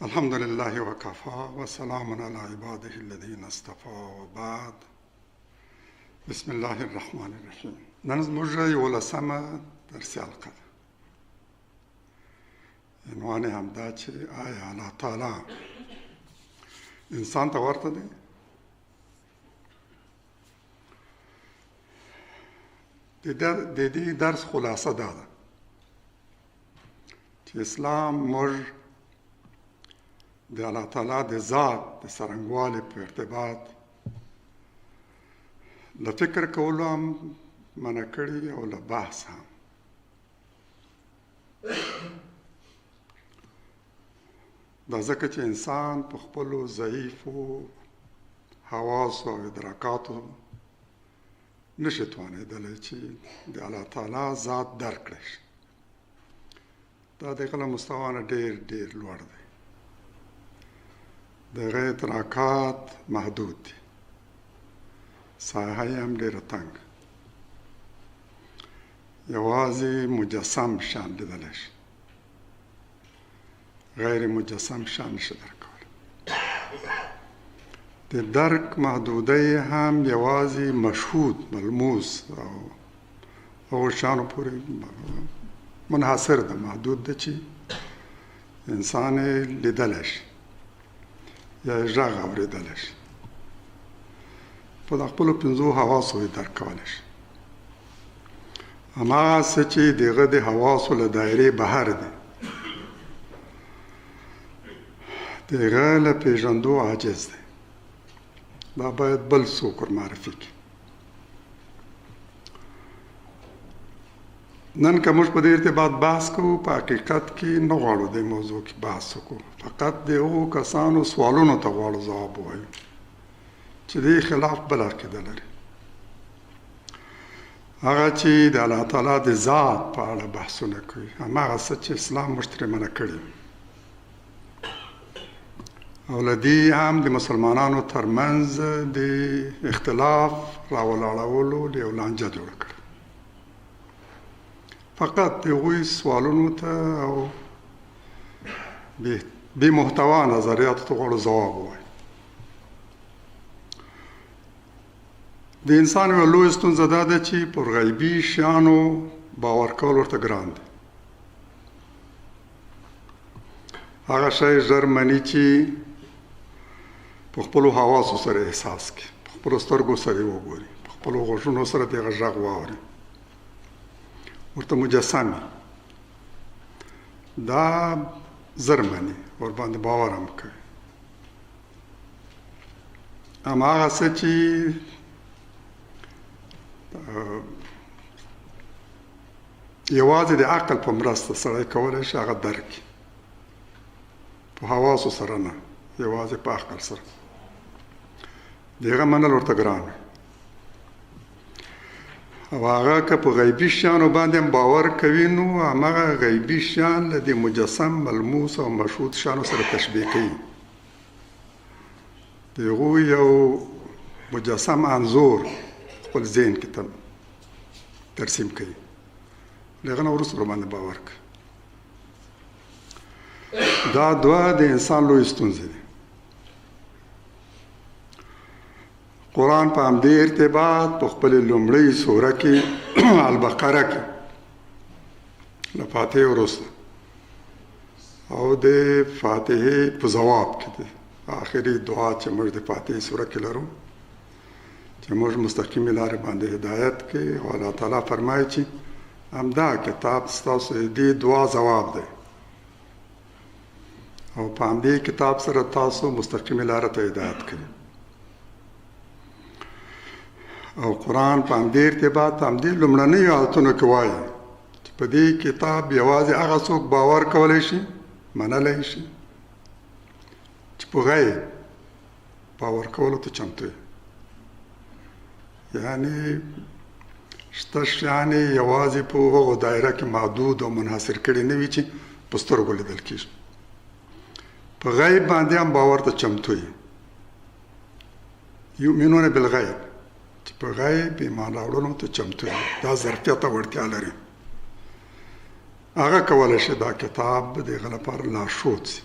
الحمد لله وكفى وسلام على عباده الذين اصطفى وبعد. بسم الله الرحمن الرحیم. نن زموږ یولسمه درسي حلقه ده. عنوان یې همدا چې آیا الله تعالی انسان ته ورته دی؟ د دې درس خلاصه دا ده چې اسلام موږ د الله تعالی د ذات د څرنګوالي په ارتباط له فکر کولو هم منع کړي او له بحث هم. دا ځکه چې انسان په خپلو ضعیفو حواسو او ادراکاتو نشي توانېدلی چې د الله تعالی ذات درک کړی شي. دا د هغه له مستوا نه ډېر ډېر لوړ دی. د هغه ادراکات محدود دي، ساحه یې هم ډېره تنګه، یوازې مجسم شیان لیدلی شي، غیر مجسم شیان نشي درک کولی. د درک محدوده یې هم یوازې مشهود، ملموس او هغو شیانو پورې منحصر ده، محدود ده چې انسان یې لیدلی شي یا یې غږ اورېدلی شي، په خپلو پنځو حواسو یې درک کولی شي. هماغه څه چې د هغه د حواسو له دایرې بهر دی، د هغه له پېژندو عاجز دی. دا باید بل څوک ور معرفي کړي. نن که موږ په دې ارتباط بحث کوو، په حقیقت کې نه غواړو دې موضوع کې بحث وکړو، فقط د هغو کسانو سوالونو ته غواړو ځواب ووایو چې دې خلاف بله عقیده لري، هغه چې د الله تعالی د ذات په اړه بحثونه کوي، هماغه څه چې اسلام موږ ترې منع کړي او له دې هم د مسلمانانو ترمنځ د اختلاف راولاړولو یو لانجه جوړه کړه. فقط د هغوی سوالونو ته او بې محتوا نظریاتو ته غواړو ځواب ووایو. د انسان یوه لویه ستونزه دا ده چې پر غیبي شیانو باور کول ورته ګران دی. هغه شی ژر مني چې په خپلو حواسو سره احساس کړي، په خپلو سترګو سره یې وګوري، په خپلو غوږونو سره د هغه غږ واوري، ورته مجسم وي. دا زر مني، ورباندې باور هم کوي. اما هغه څه چې یوازې د عقل په مرسته سړی کولی شي هغه درک کړي، په حواسو سره نه، یوازې په عقل سره، د هغه منل ورته ګران وي. او هغه که په غیبي شیانو باندې هم باور کوي، نو هماغه غیبي شیان له دې مجسم، ملموس او مشهود شیانو سره تشبیه کوي. د هغو یو مجسم انځور خپل ذهن کې ترسیم کوي، له هغه نه وروسته ورباندې باور کوي. دا دوه د انسان لویې ستونزې دي. قرآن په همدې ارتباط په خپلې لومړۍ سوره کې البقره کې له فاتحې وروسته او د فاتحې په ځواب کې دی آخري دعا چې موږ د فاتحې سوره کې لرو چې موږ مستقیمې لارې باندې هدایت کوي، او الله تعالی فرمایي چې همدا کتاب ستاسو د دې دعا ځواب دی او په همدې کتاب سره تاسو مستقیمې لارې ته هدایت کوي. او قرآن په همدې ارتباط همدې لومړنیو آیتونو کې وایي چې په دې کتاب یوازې هغه څوک باور کولی شي، منلی شي چې په غیب باور کولو ته چمتو وي. یعنی شته شیان یې یوازې په هغو دایره کې محدود او منحصر کړي نه وي چې په سترګو لیدل کېږي. په غیب باندې هم باور ته چمتو وي. یؤمنون بالغیب، چې په غیب ایمان راوړلو ته چمتو وي، دا ظرفیت او وړتیا لري. هغه کولی شي دا کتاب د هغه لپاره لارښود شي.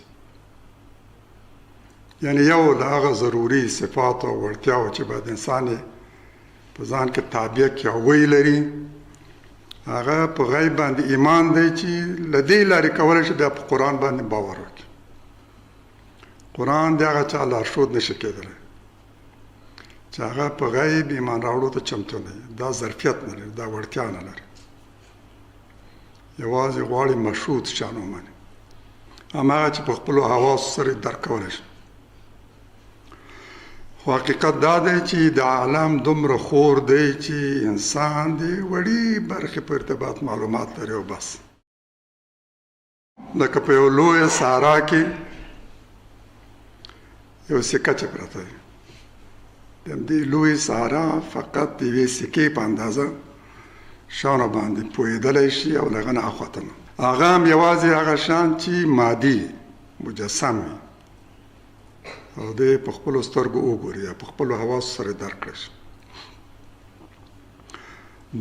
یعنی یو له هغه ضروري صفات او وړتیاو چې باید انسان یې په ځان کې تابع کړي او ویې لري، هغه په غیب باندې ایمان دی چې له دې لارې کولی شي بیا په قرآن باندې باور وکړي. قرآن د هغه چا لارښود نشي کېدلی چې هغه په غیب ایمان راوړو ته چمتو نه وي، دا ظرفیت نه لري، دا وړتیا نه لري، یوازې غواړي مشروط شیان ومني، هماغه چې په خپلو حواسو سره درک کولی شي. خو حقیقت دا دی چې د عالم دومره خور دی چې انسان د وړې برخې په ارتباط معلومات لري او بس. لکه په یو لویه صحرا کې یو سکه چې پرته وي، د همدې لویې صحرا فقط د یوې سکې په اندازه شیانو باندې پوهېدلی شي او له هغه نه اخوا ته نه. هغه هم یوازې هغه شیان چې مادي مجسم وي او دی په خپلو سترګو وګوري یا په خپلو حواسو سره درک کړی شي.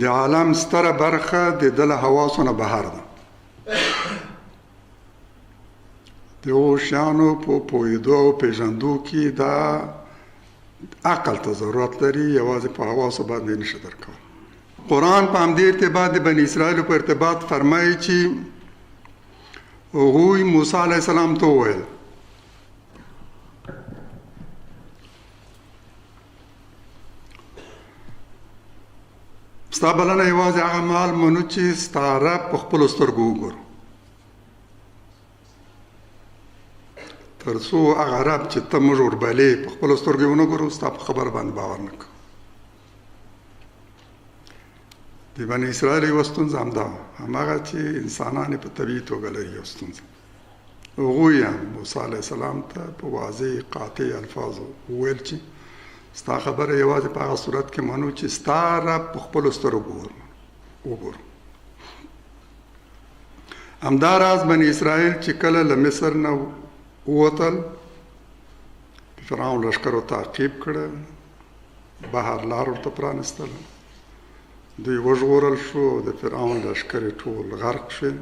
د عالم ستره برخه د ده له حواسو نه بهر ده. د هغو شیانو په پوهېدو او پېژندو کې دا عقل ته ضرورت لري، یوازې په حواسو باندې نشي درک کول. قرآن په همدې ارتباط د بني اسرائیلو په ارتباط فرمایي چې هغوی موسی علیه السلام ته وویل ستا بلنه یوازې هغه مال منو چې ستا رب په خپلو سترګو وګورو، تر څو هغه رب چې ته موږ وربلې په خپلو سترګو ونه ګورو ستا په خبره باندې باور نه کوو. د بني اسرائیل یوه ستونزه همدا وه، هماغه چې انسانان یې په طبیعي توګه لري یو ستونزه. هغوی هم موسی علیه السلام ته په واضح قاطع الفاظو وویل چې ستا خبره یوازې په هغه صورت کې منو چې ستا رب په خپلو سترګو وګورو. همداراز بني اسرائیل چې کله له مصر نه ووتل، فرعون لښکرو تعقیب کړه، بهر لار ورته پرانیستله، دوی وژغورل شو او د فرعون لښکرې ټول غرق شوې.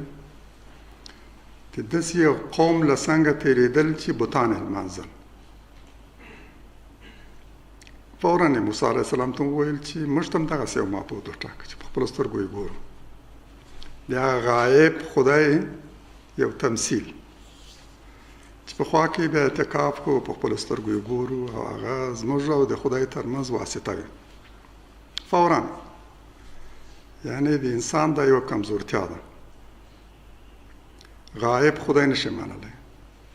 د داسې یو قوم له څنګه تېرېدل چې بتان یې لمانځل. فوراً یې موسی علیه السلام ته وویل چې موږ ته هم دغسې یو معبود وټاکه چې په خپلو سترګو یې ګورو، د هغه غایب خدای یو تمثیل چې په خوا کې بیا اعتکاف کوو، په خپلو سترګو یې ګورو او هغه زموږ او د خدای ترمنځ واسطه وي. فوراً یعنی د انسان دا یوه کمزورتیا ده، غایب خدای نشي منلی،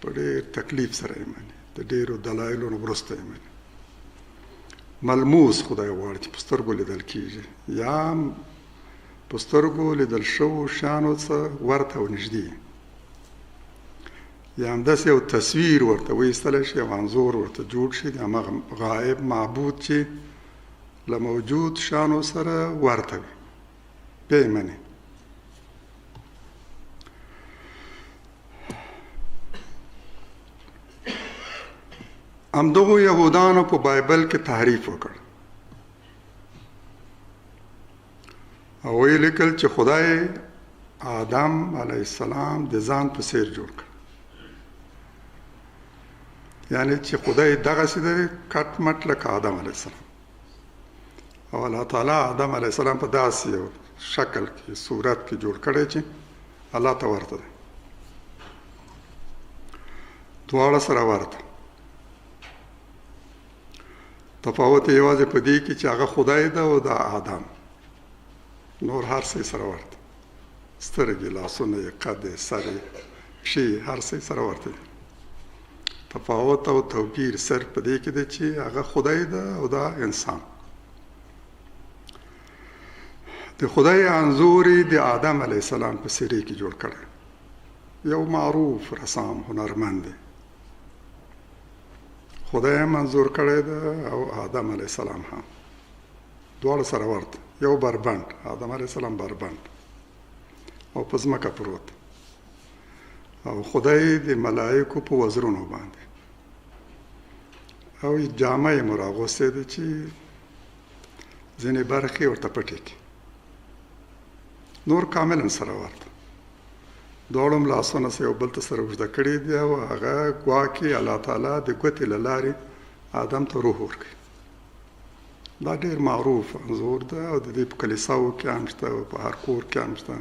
په ډېر تکلیف سره یې مني، د ډېرو دلایلو نه وروسته یې مني. ملموس خدای غواړي چې په سترګو لیدل کېږي یا په سترګو لیدل شوو شیانو څه ورته او نږدې، یا همداسې یو تصویر ورته وایستلی شي او انځور ورته جوړ شي د هماغه غایب معبود چې له موجود شیانو سره ورته وي، بیا یې مني. همدغو یهودانو په بایبل کې تحریف وکړ او ویې لیکل چې خدای آدم علیه السلام د ځان په څیر جوړ کړ، یعنی چې خدای دغسې دی کټ مټ لکه آدم علیه السلام، او الله تعالی آدم علیه السلام په داسې یو شکل کې صورت کې جوړ کړی چې الله ته ورته دی، دواړه سره ورته. تفاوت یې یوازې په دې کې چې هغه خدای ده او دا آدم، نور هر څه سره ورته، سترګې، لاسونه یې، قد یې، سر یې، پښې یې، هر څه سره ورته دي. تفاوت او توپیر صرف په دې کې دی چې هغه خدای ده او دا انسان. د خدای انځور یې د آدم علیه السلام په څېرې کې جوړ کړی، یو معروف رسام هنرمند دی، خدای هم انځور کړی ده او آدم علیه السلام هم، دواړه سره ورته، یو بربنډ، آدم علیه السلام بربنډ او په ځمکه پروت، او خدای د ملایکو په وزرونو باندې، او جامه یې مو راغوستې ده چې ځینې برخې ورته پټې کړي، نور کاملا سره ورته. دواړو هم لاسونه سره یو بل ته سره اوږده کړي دي او هغه ګواکې الله تعالی د ګوتې له لارې آدم ته روح ورکوي. دا ډېر معروف انځور ده او د دې په کلیساو کې هم شته او په هر کور کې هم شته،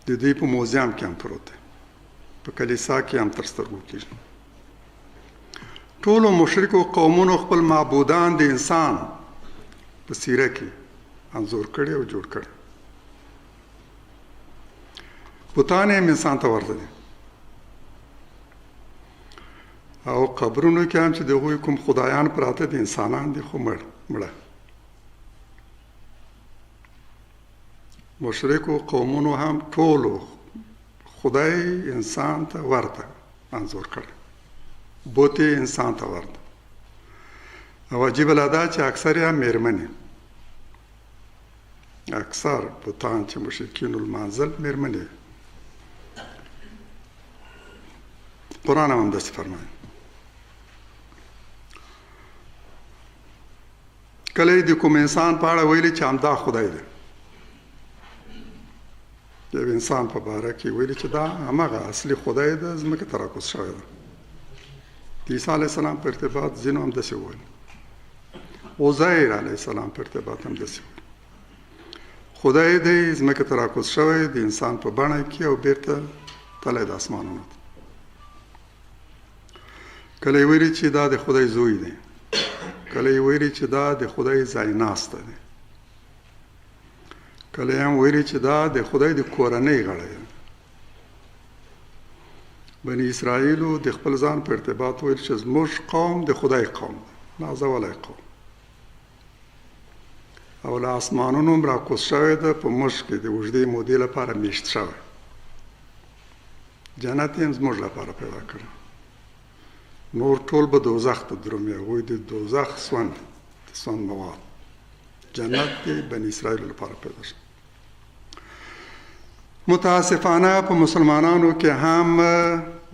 د دوی په موزیم کې هم پروت دی، په کلیسا کې هم تر سترګو کېږي. ټولو مشرکو قومونو خپل معبودان د انسان په څیره کې انځور کړي او جوړ کړي. بتان یې هم انسان ته ورته دي او قبرونو کې هم چې د هغوی کوم خدایان پراته دي انسانان دي، خو مړه. مشرکو قومونو هم ټولو خدای انسان ته ورته انځور کړی، بت یې انسان ته ورته. او عجیبه لا دا چې اکثر یې هم مېرمنې، اکثر بتان چې مشرکینو لمانځل مېرمنې. قرآن هم همداسې فرمایي. کله یې د کوم انسان په اړه ویلي چې همدا خدای دی، د یو انسان په باره کې ویلي چې دا هماغه اصلي خدای ده، ځمکې ته راکوز شوی ده. د عیسی علیه السلام په ارتباط ځینو همداسې وویل، عزیر علیه السلام په ارتباط همداسې وویل، خدای دی ځمکې ته راکوز شوی د انسان په بڼه کې او بیرته تللی د اسمانونو ته. کله یې ویلي چې دا د خدای زوی دی، کله یې ویلي چې دا د خدای ځای ناسته دی، کله یې هم ویلي چې دا د خدای د کورنۍ غړی دی. بني اسرائیلو د خپل ځان په ارتباط ویل چې زموږ قوم د خدای قوم دی، نازولی قوم، او له اسمانونو هم راکوز شوی ده، په موږ کې د اوږدې مودې لپاره میشت شوی، جنت یې هم زموږ لپاره پیدا کړی، نور ټول به دوزخ ته درومي، هغوی د دوزخ سوند، د سوند مواد، جنت د بني اسرائیلو لپاره پیدا شو. متاسفانه په مسلمانانو کې هم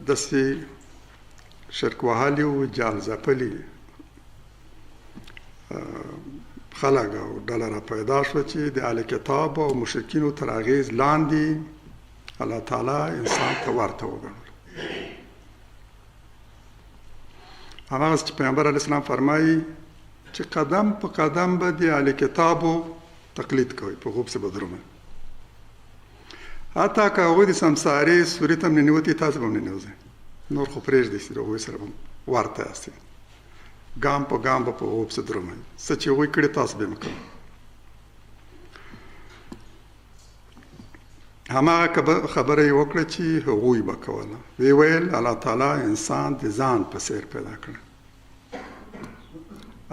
داسې شرک وهلي او جال ځپلي خلک او ډله را پیدا شوه چې د اهل کتاب او مشرکینو تر اغېز لاندې الله تعالی انسان ته ورته وګڼل. هماغسې چې پیغمبر علیه السلام فرمایي چې قدم په قدم به د اهل کتابو تقلید کوي، په هغو پسې به درومئ، حتی که هغوی د سمسارې سوري ته هم ننوتي تاسې به هم ننوځئ، نور خو پرېږدئ چې د هغوی سره به ورته یاستئ، ګام په ګام به په هغو پسې درومئ، څه چې هغوی کړي تاسو به یې مه کوئ. هماغه خبره یې وکړه چې هغوی به کوله، ویې ویل الله تعالی انسان د ځان په څېر پیدا کړی،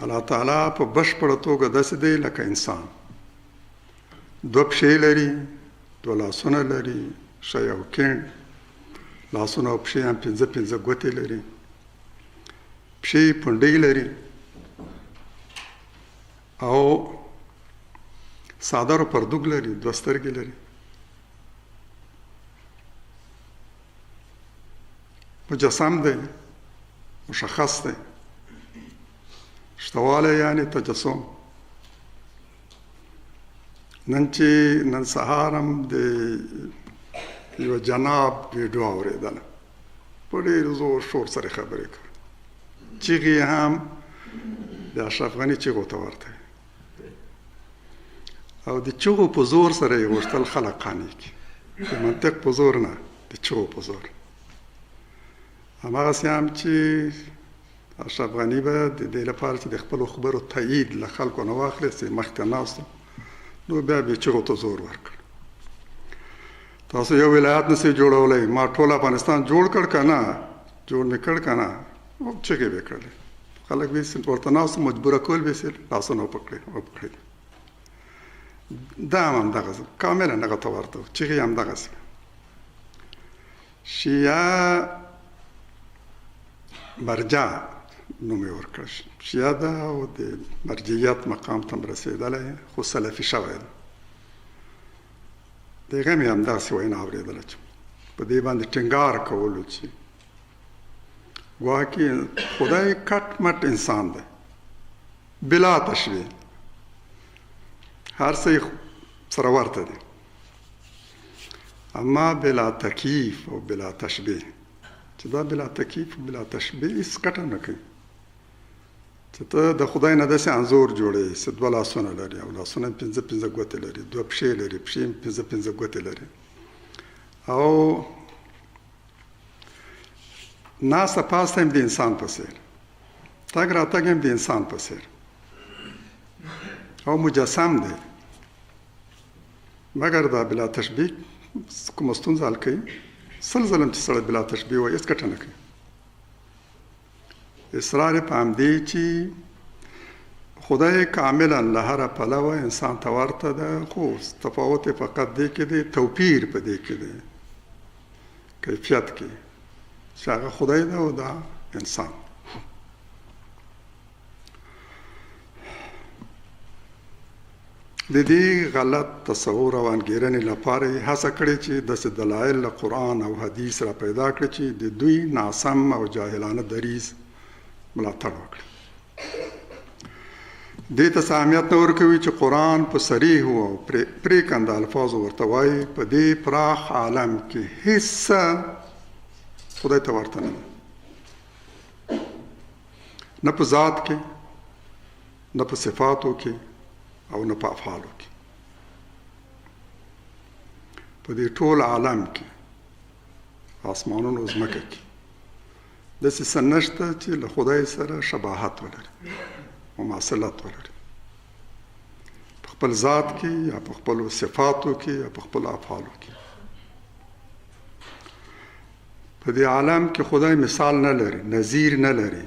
الله تعالی په بشپړه توګه داسې دی لکه انسان، دوه پښې لري، دوه لاسونه لري، ښی او کیڼ لاسونه او پښې هم پنځه پنځه ګوتې لري، پښې پنډۍ لري او څادر او پردوګ لري، دوه سترګې لري. مجسم دی، مشخص دی، شتوالی یعنی تجسم. نن چې نن سهار هم د یو جناب ویډیو اورېدله، په ډېر زور شور سره خبرې کړې، چیغې یې هم د اشرف غني چیغو ته ورته، او د چیغو په زور سره یې غوښتل خلک قانع کړي، د منطق په زور نه، د چیغو په زور. هماغسې هم چې اشرف غني به د دې لپاره چې د خپلو خبرو تایید له خلکو نه واخلي چې مخکې ناست و، نو بیا به یې چیغو ته زور ورکړ. تاسو یو ولایت نسئ جوړولی، ما ټول افغانستان جوړ کړ که نه، جوړ مې کړ که نه، چیغې به یې کړلې، خلک به یې ورته ناست وو، مجبوره کول به یې لاسونه وپکړي. دا هم همدغسې کاملا هغه ته ورته و، چیغې یې همدغسې. شیعه مرجع نوم یې ورکړ، شیعه ده او د مرجعیت مقام ته هم رسېدلی، خو سلفي شوی دی. د هغه مې همداسې وینا اورېدله چې په دې باندې ټینګار کولو چې ګواکې خدای کټ مټ انسان دی، بلا تشبیه، هر څه یې سره ورته دي. اما بلا تکیف او بلا تشبیه، چې دا بلا تکیف او بلا تشبیه هیڅ ګټه نه کوي. چې ته د خدای نه داسې انځور جوړوې چې دوه لاسونه لري او لاسونه یې پنځه پنځه ګوتې لري، دوه پښې لري، پښې یې پنځه پنځه ګوتې لري، او ناسته پاسته هم د انسان په څېر، تګ راتګ هم د انسان په څېر، او مجسم دی. مګر دا بلا تشبیه کومه ستونزه حل کوي؟ سل ځل هم چې سړی بلا تشبیه وایي هېڅ ګټه نه کوي. اصرار یې په همدې چې خدای کاملا له هره پلوه انسان ته ورته ده، خو تفاوت یې فقط دې کې دی، توپیر په دې کې دی، کیفیت کې، چې هغه خدای ده او دا انسان. د دې غلط تصور او انګېرنې لپاره یې هڅه کړې چې داسې دلایل له قرآن او حدیث را پیدا کړي چې د دوی ناسم او جاهلانه دریځ ملاتړ وکړي. دې ته څه اهمیت نه ورکوي چې قرآن په صریحو او پرېکنده الفاظو ورته وایي په دې پراخ عالم کې هیڅ څه خدای ته ورته نه ده، نه په ذات کې، نه په صفاتو کې، او نه په افعالو کې. په دې ټول عالم کې، آسمانونو او ځمکه کې، داسې څه نشته چې له خدای سره شباهت ولري، مماثلت ولري، په خپل ذات کې یا په خپلو صفاتو کې یا په خپلو افعالو کې. په دې عالم کې خدای مثال نه لري، نظیر نه لري،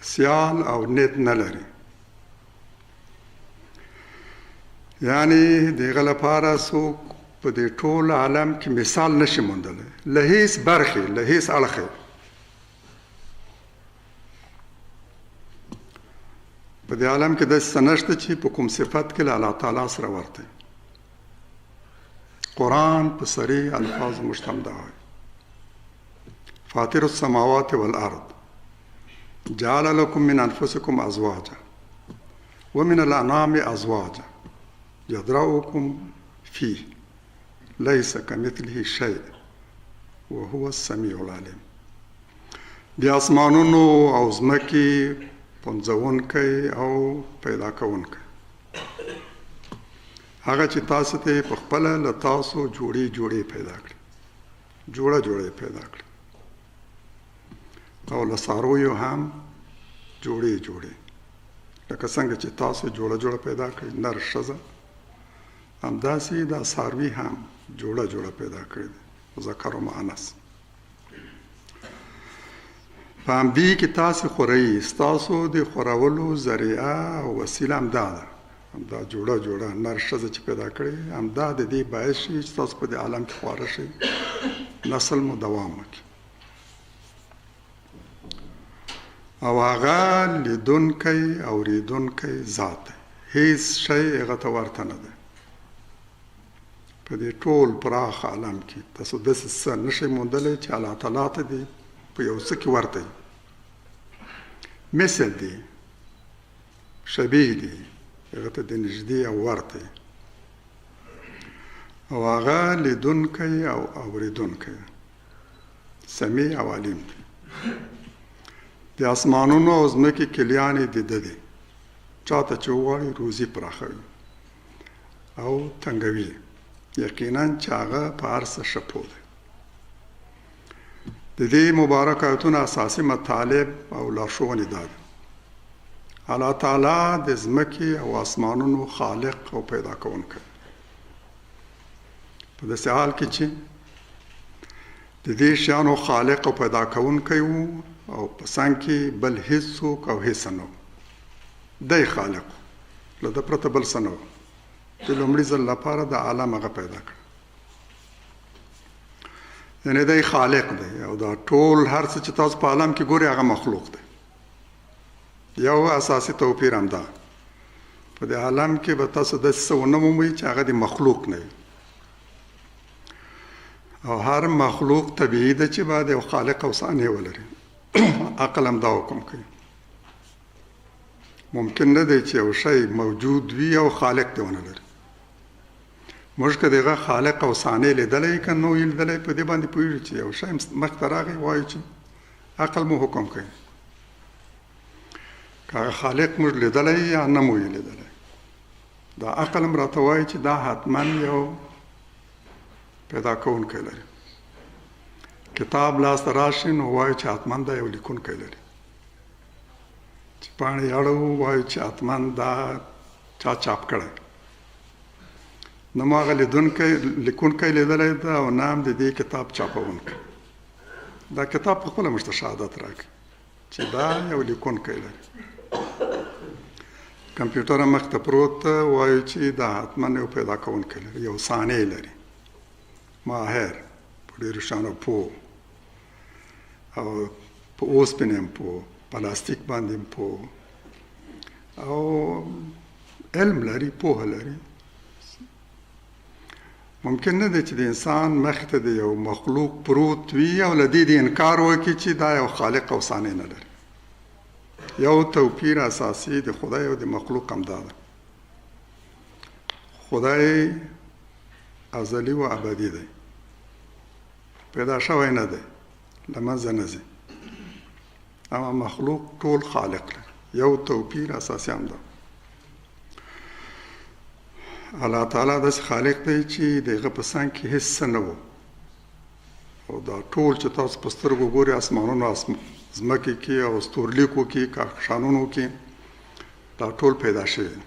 سیال او ند نه لري. یعنی د هغه لپاره څوک په دې ټول عالم کې مثال نشي موندلی، له هیڅ برخې، له هیڅ اړخې. په دې عالم کې داسې څه نشته چې په کوم صفت کې له الله تعالی سره ورته. قرآن په صریح الفاظو موږ ته همدا وایي: فاطر السماوات والارض جعل لكم من انفسكم ازواجا ومن الانعام ازواجا يدرؤكم فيه ليس كمثله شيء وهو السميع العليم. د اسمانونو او ځمکې پنځوونکی او پیدا کوونکی، هغه چې تاسو ته په خپله له تاسو جوړې جوړې پیدا کړي، جوړه جوړې پیدا کړي، او له څارویو هم جوړې جوړې، لکه څنګه چې تاسو جوړه جوړه پیدا کړي، نر ښځه، همداسې دا څاروي هم جوړه جوړه پیدا کړي دي، ذکر او مؤنث. په همدې کې تاسو خورئ، ستاسو د خورولو ذریعه او وسیله همدا ده، همدا جوړه جوړه نر ښځه چې پیدا کړي، همدا د دې باعث شي چې تاسو په دې عالم کې خواره شئ، نسل مو دوام وکړي. او هغه لیدونکی اورېدونکی ذات دی، هیڅ شی هغه ته ورته نه دی. په دې ټول پراخ عالم کې تاسو داسې څه نشئ موندلی چې الله تعالی ته دې په یو څه کې ورته وي، مثل دی، شبیه دی، هغه ته د نږدې او ورته وي. او هغه لیدونکی او اورېدونکی، سمیع او علیم دی. د اسمانونو او ځمکې کلیانې د ده دي، چاته چې وغواړي روزي پراخوي او تنګوي، یقینا چې هغه په هر څه ښه پوه دی. د دې مبارک آیتونو اساسي مطالب او لارښوونې دا دي: الله تعالی د ځمکې او اسمانونو خالق او پیدا کوونکی، په داسې حال کې چې د دې شیانو خالق او پیدا کوونکی وو او په څنګ کې بل هیڅوک او هیڅ نه وو، دی خالق، له ده پرته بل څه نه وو. د لومړي ځل لپاره د عالم هغه پیدا کړ، یعنې دی خالق دی او دا ټول هر څه چې تاسو په عالم کې ګورئ هغه مخلوق دی. یو اساسي توپیر همدا، په دې عالم کې به تاسو داسې څه ونه مومئ چې هغه د مخلوق نه وي، او هر مخلوق طبیعي ده چې باید یو خالق او صانع ولري. عقل هم دا حکم کوي. ممکن نه دی چې یو شی موجود وي او خالق دی ونه لري. موږ که د هغه خالق او صانع لیدلی که نه لیدلی، په دې باندې پوهېږو چې یو شی مخ ته راغی، وایو چې عقل مو حکم کوي. که هغه خالق موږ لیدلی یا نه مو یې لیدلی، دا عقل هم راته وایي چې دا حتما یو پیدا کوونکی لري. کتاب لاس ته راشي نو وایو چې حتما دا یو لیکونکی لري. چې پاڼې اړوو وایو چې حتما دا چا چاپ کړی. نه مو هغه لیکونکی لیدلی ده او نه هم د دې کتاب چاپوونکی. دا کتاب په خپله موږ ته شهادت راکوي چې دا یو لیکونکی لري. کمپیوټر مخ ته پروت ده، وایو چې دا حتما یو پیدا کوونکی لري، یو صانع لري، ماهر په ډېرو شیانو پوه او په اوسپنې هم پوه، پلاستیک باندې هم پوه او علم لري، پوهه لري. ممکن نه دی چې د انسان مخ ته د یو مخلوق پروت وي او له دې د انکار وکړي چې دا یو خالق او صانع نه لري. یو توپیر اساسي د خدای او د مخلوق هم دا ده. خدای ازلي و ابدي دی، پیدا شوی نه دی، له منځه نه ځي. اما مخلوق ټول خالق لري. یو توپیر اساسي هم ده. الله تعالی داسې خالق دی چې د هغه په څنګ کې هېڅ څه نه وو، او دا ټول چې تاسو په سترګو ګورئ، اسمانونو، ځمکې کې او ستورلیکو کې، کهکشانونو کې، دا ټول پیدا شوي دي.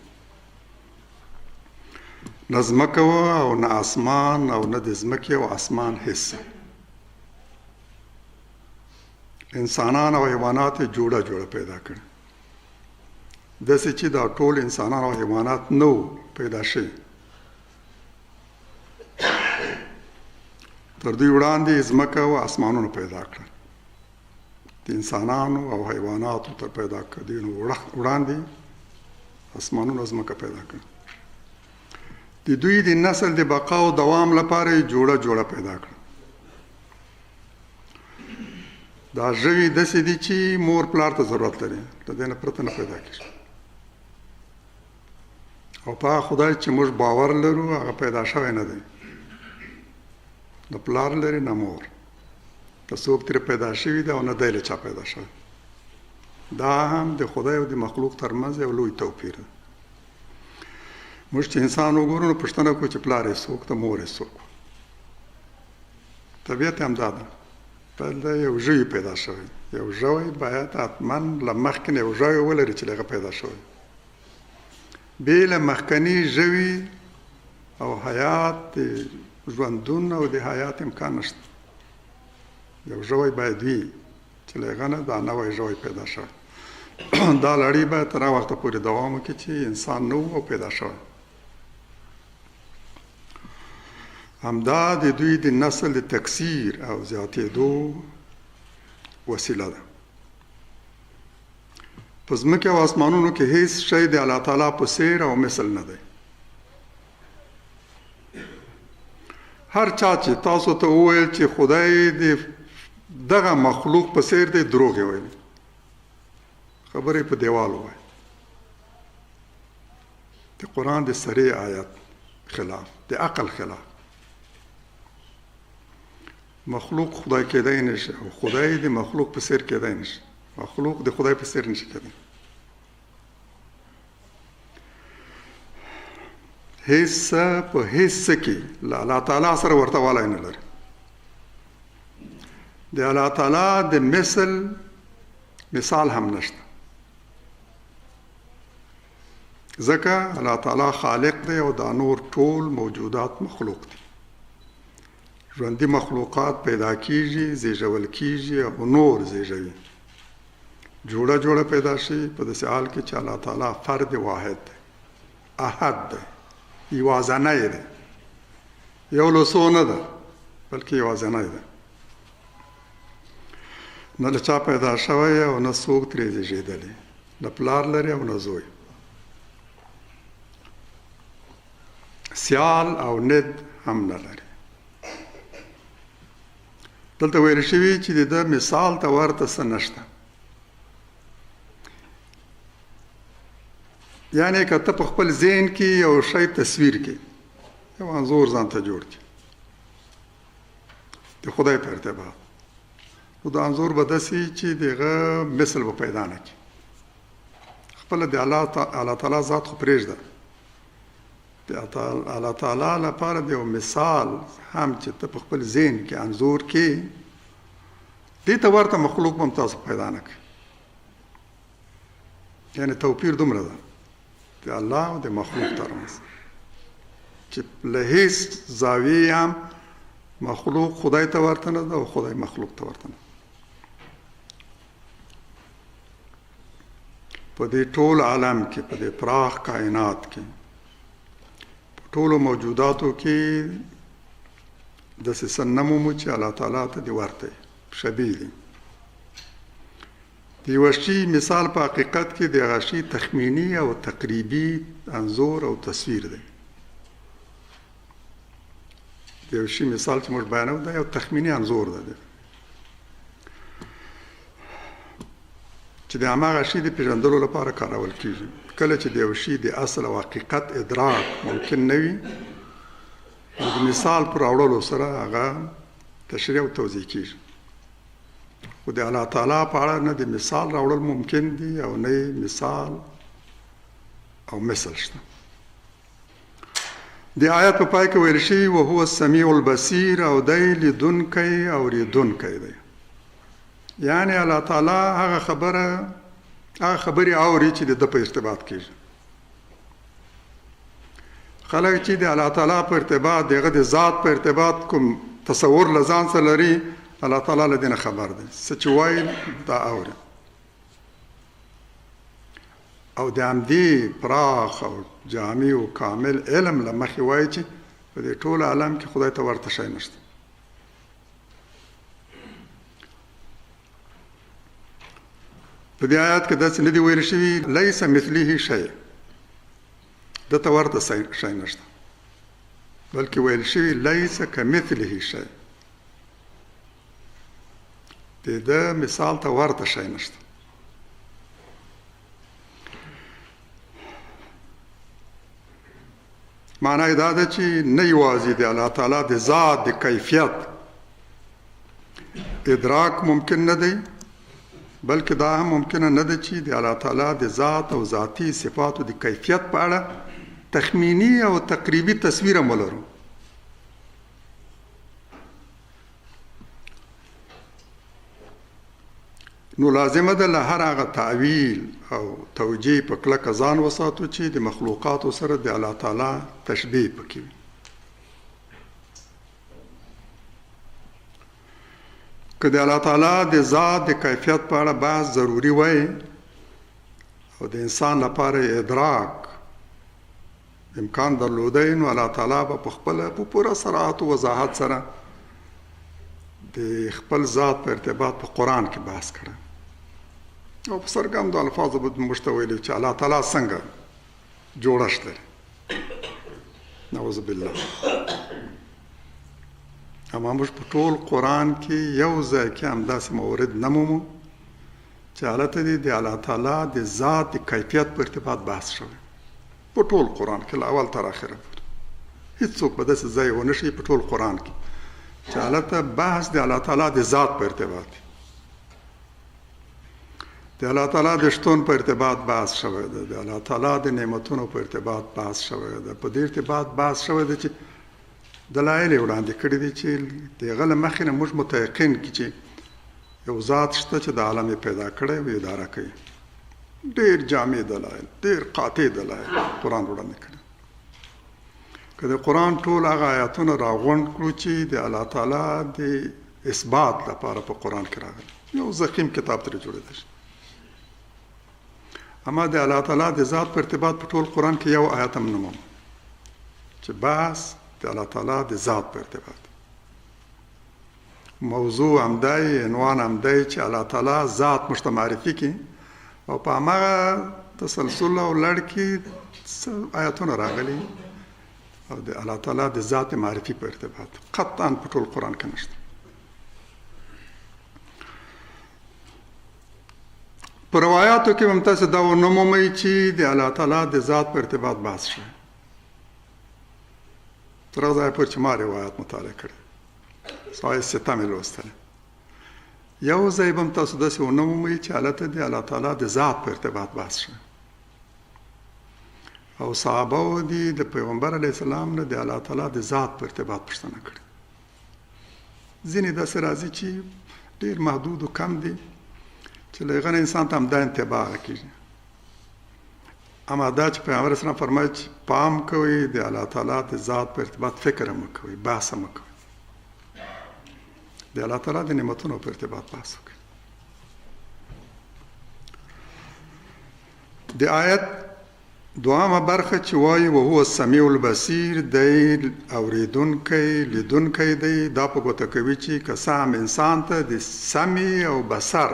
نه ځمکه وه او نه اسمان او نه د ځمکې او اسمان هېڅ. انسانان او حیوانات یې جوړه جوړه پیدا کړي، داسې چې دا ټول انسانان او حیوانات نه وو پیدا شوي. تر دوی وړاندې یې ځمکه او اسمانونه پیدا کړل. د انسانانو او حیواناتو تر پیدا کېدو وړاندې اسمانونه او ځمکه پیدا کړل. د دوی د نسل د بقا او دوام لپاره یې جوړه جوړه پیدا کړه. دا ژوي داسې دي چې مور پلار ته ضرورت لري، له دې نه پرته نه پیدا کېږي. او په هغه خدای چې موږ باور لرو هغه پیدا شوی نه دی، نه پلار لري نه مور، نه څوک ترې پیدا شوي دی او نه دی له چا پیدا شوی. دا هم د خدای او د مخلوق ترمنځ یو لوی توپیر دی. موږ چې انسان وګورو نو پوښتنه کوو چې پلار یې څوک دی، مور یې څوک. طبیعت یې همدا ده. بل یو ژوی پیدا شوی، یو ژوی باید حتما له مخکې نه یو ژوی ولري چې له هغه پیدا شوی. بې له مخکني ژوي او حیات د ژوندون او د حیات امکان نشته. یو ژوی باید وي چې له هغه نه دا نوی ژوی پیدا شوی. دا لړۍ باید تر هغه وخته پورې دوام وکړي چې انسان نه و او پیدا شوی. همدا د دوی د نسل د تکثیر او زیاتېدو وسیله ده. په ځمکې او اسمانونو کې هیڅ شی د الله تعالی په څیر او مثل نه دی. هر چا چې تاسو ته وویل چې خدای د دغه مخلوق په څیر دی، دروغ یې ویلي، خبرې په دیوال ووایي. د قرآن د صریح آیت خلاف، د عقل خلاف. مخلوق خدای کېدای نه شي او خدای د مخلوق په څیر کېدای نه شي. مخلوق د خدای په څیر نشي کېدای. هیڅ په هیڅ څه کې له الله تعالی سره ورته والی نه لري. د الله تعالی د مثل مثال هم نشته، ځکه الله تعالی خالق دی او دا نور ټول موجودات مخلوق دي. ژوندي مخلوقات پیدا کیږي، زیږول کیږي او نور زیږوي. جوړه جوړه پیدا شي په داسې حال کې چې الله تعالی فرد واحد دی، احد دی، یوازنی دی، یو له څو نه ده بلکې یوازنی دی. نه له چا پیدا شوی او نه څوک ترې زیږېدلی، نه پلار لري او نه زوی. سیال او ند هم نه لري. دلته ویل شوي چې د ده مثال ته ورته څه نشته. یعنې که ته په خپل ذهن کې یو شی تصویر کې، یو انځور ځان ته جوړ کړي د خدای په ارتباط، نو د انځور به داسې چې دغه مثل به پیدا نه کړي. خپله د الله تعالی ذات خو پرېږده، د الله تعالی لپاره د یو مثال هم چې ته په خپل ذهن کې انځور کې، دې ته ورته مخلوق به هم تاسو پیدا نه کړي. یعنې توپیر دومره ده د الله او د مخلوق ترمنځ چې له هیڅ زاویې هم مخلوق خدای ته ورته نه ده او خدای مخلوق ته ورته نه. په دې ټول عالم کې، په دې پراخ کائنات کې، په ټولو موجوداتو کې داسې څه نه مومو چې الله تعالی ته دې ورته شبیه دي. د یوه شي مثال په حقیقت کې د هغه شي تخمیني او تقریبي انځور او تصویر دی. د یو شي مثال چې موږ بیانوو دا یو تخمیني انځور دی چې د هماغه شي د پېژندلو لپاره کارول کېږي. کله چې د یو شي د اصل او حقیقت ادراک ممکن نه وي، نو د مثال پر راوړلو سره هغه تشریح او توضیح کېږي. خو د الله تعالی په اړه نه د مثال راوړل ممکن دي او نه مثال او مثل شته. د آیت په پای کې ویل شوي وهو السمیع البصیر، او دی لیدونکی او اورېدونکی دی. یعنې الله تعالی هغه خبره، هغه خبرې اوري چې د ده په ارتباط کېږي. خلک چې د الله تعالی په ارتباط، د هغه د ذات په ارتباط کوم تصور له ځان سره لري، الله تعالی له دې نه خبر دی، څه چې وایي دا اوري. او د همدې پراخ او جامع او کامل علم له مخې وایي چې په دې ټول عالم کې خدای ته ورته شی نشته. په دې آیات کې داسې نه دي ویل شوي لیس مثله شی، ده ته ورته شی نشته، بلکې ویل شوي لیس کمثله شی، د ده مثال ته ورته شی نشته. معنا یې دا ده چې نه یوازې د الله تعالی د ذات د کیفیت ادراک ممکن نه دی، بلکې دا هم ممکنه نه ده چې د الله تعالی د ذات او ذاتي صفاتو د کیفیت په اړه تخمیني او تقریبي تصویر هم ولرو. نو لازمه ده له هر هغه تاویل او توجیه په کلکه ځان وساتو چې د مخلوقاتو سره د الله تعالی تشبیه پکې وي. که د الله تعالی د ذات د کیفیت په اړه بحث ضروري وای او د انسان لپاره ادراک امکان درلودی، نو الله تعالی به په خپله په پوره صراحت او وضاحت سره د خپل ذات په ارتباط په قرآن کې بحث کړی او په څرګندو الفاظو به موږ ته ویلي چې الله تعالی څنګه جوړښت لري. نعوذ بالله. اما موږ په ټول قرآن کې یو ځای کې همداسې مورد نه مومو چې هلته دې د الله تعالی د ذات د کیفیت په ارتباط بحث شوی. په ټول قرآن کې له اول تر اخره پورې هیڅوک به داسې ځای ونه شي په ټول قرآن کې چې هلته بحث د الله تعالی د ذات په ارتباط دی، د الله تعالی د شتون په ارتباط بحث شوی دی، د الله تعالی د نعمتونو په ارتباط بحث شوی دی، په دې ارتباط بحث شوی دی چې دلایل یې وړاندې کړي دي چې د هغه له مخې نه موږ متیقن کړي چې یو ذات شته چې د عالم یې پیدا کړی او اداره کوي. ډېر جامع دلایل، ډېر قاطع دلایل قرآن وړاندې کړي. که د قرآن ټول هغه آیاتونه راغونډ کړو چې د الله تعالی د اثبات لپاره په قرآن کې راغلي، یو ضخیم کتاب ترې جوړېدای شي. اما د الله تعالی د ذات په ارتباط په ټول قرآن کې یو آیت هم نه مومو چې بحث د الله تعالی د ذات په ارتباط. موضوع همدی، عنوان همدی چې الله تعالی ذات موږ ته معرفي کړي او په هماغه تسلسل او لړ کې څه آیاتونه راغلي او د الله تعالی د ذات معرفي په ارتباط قطعا په ټول قرآن کې نشته. په روایاتو کې هم تاسو دا ونه مومئ چې د الله تعالی د ذات په ارتباط بحث شوی. تر هغه ځایه پورې چې ما روایت مطالعه کړی، صحاح سته مې لوستلی، یو ځای به هم تاسو داسې ونه مومئ چې هلته د الله تعالی د ذات په ارتباط بحث شوی. او صحابه و دي د پیغمبر علیه السلام نه د الله تعالی د ذات په ارتباط پوښتنه کړې. ځینې داسې راځي چې ډېر محدود او کم دي چې له هغه نه انسان ته همدا انتباه کېږي. اما دا چې پیغمبر اسلام فرمایي چې پام کوئ د الله تعالی د ذات په ارتباط فکر مه کوئ، بحث مه کوئ، د الله تعالی د نعمتونو په ارتباط بحث وکړئ. د آیت دوهمه برخه چې وایي وهو السمیع البصیر، دی اورېدونکی لیدونکی دی، دا په ګوته کوي چې که څه هم انسان ته د سمع او بصر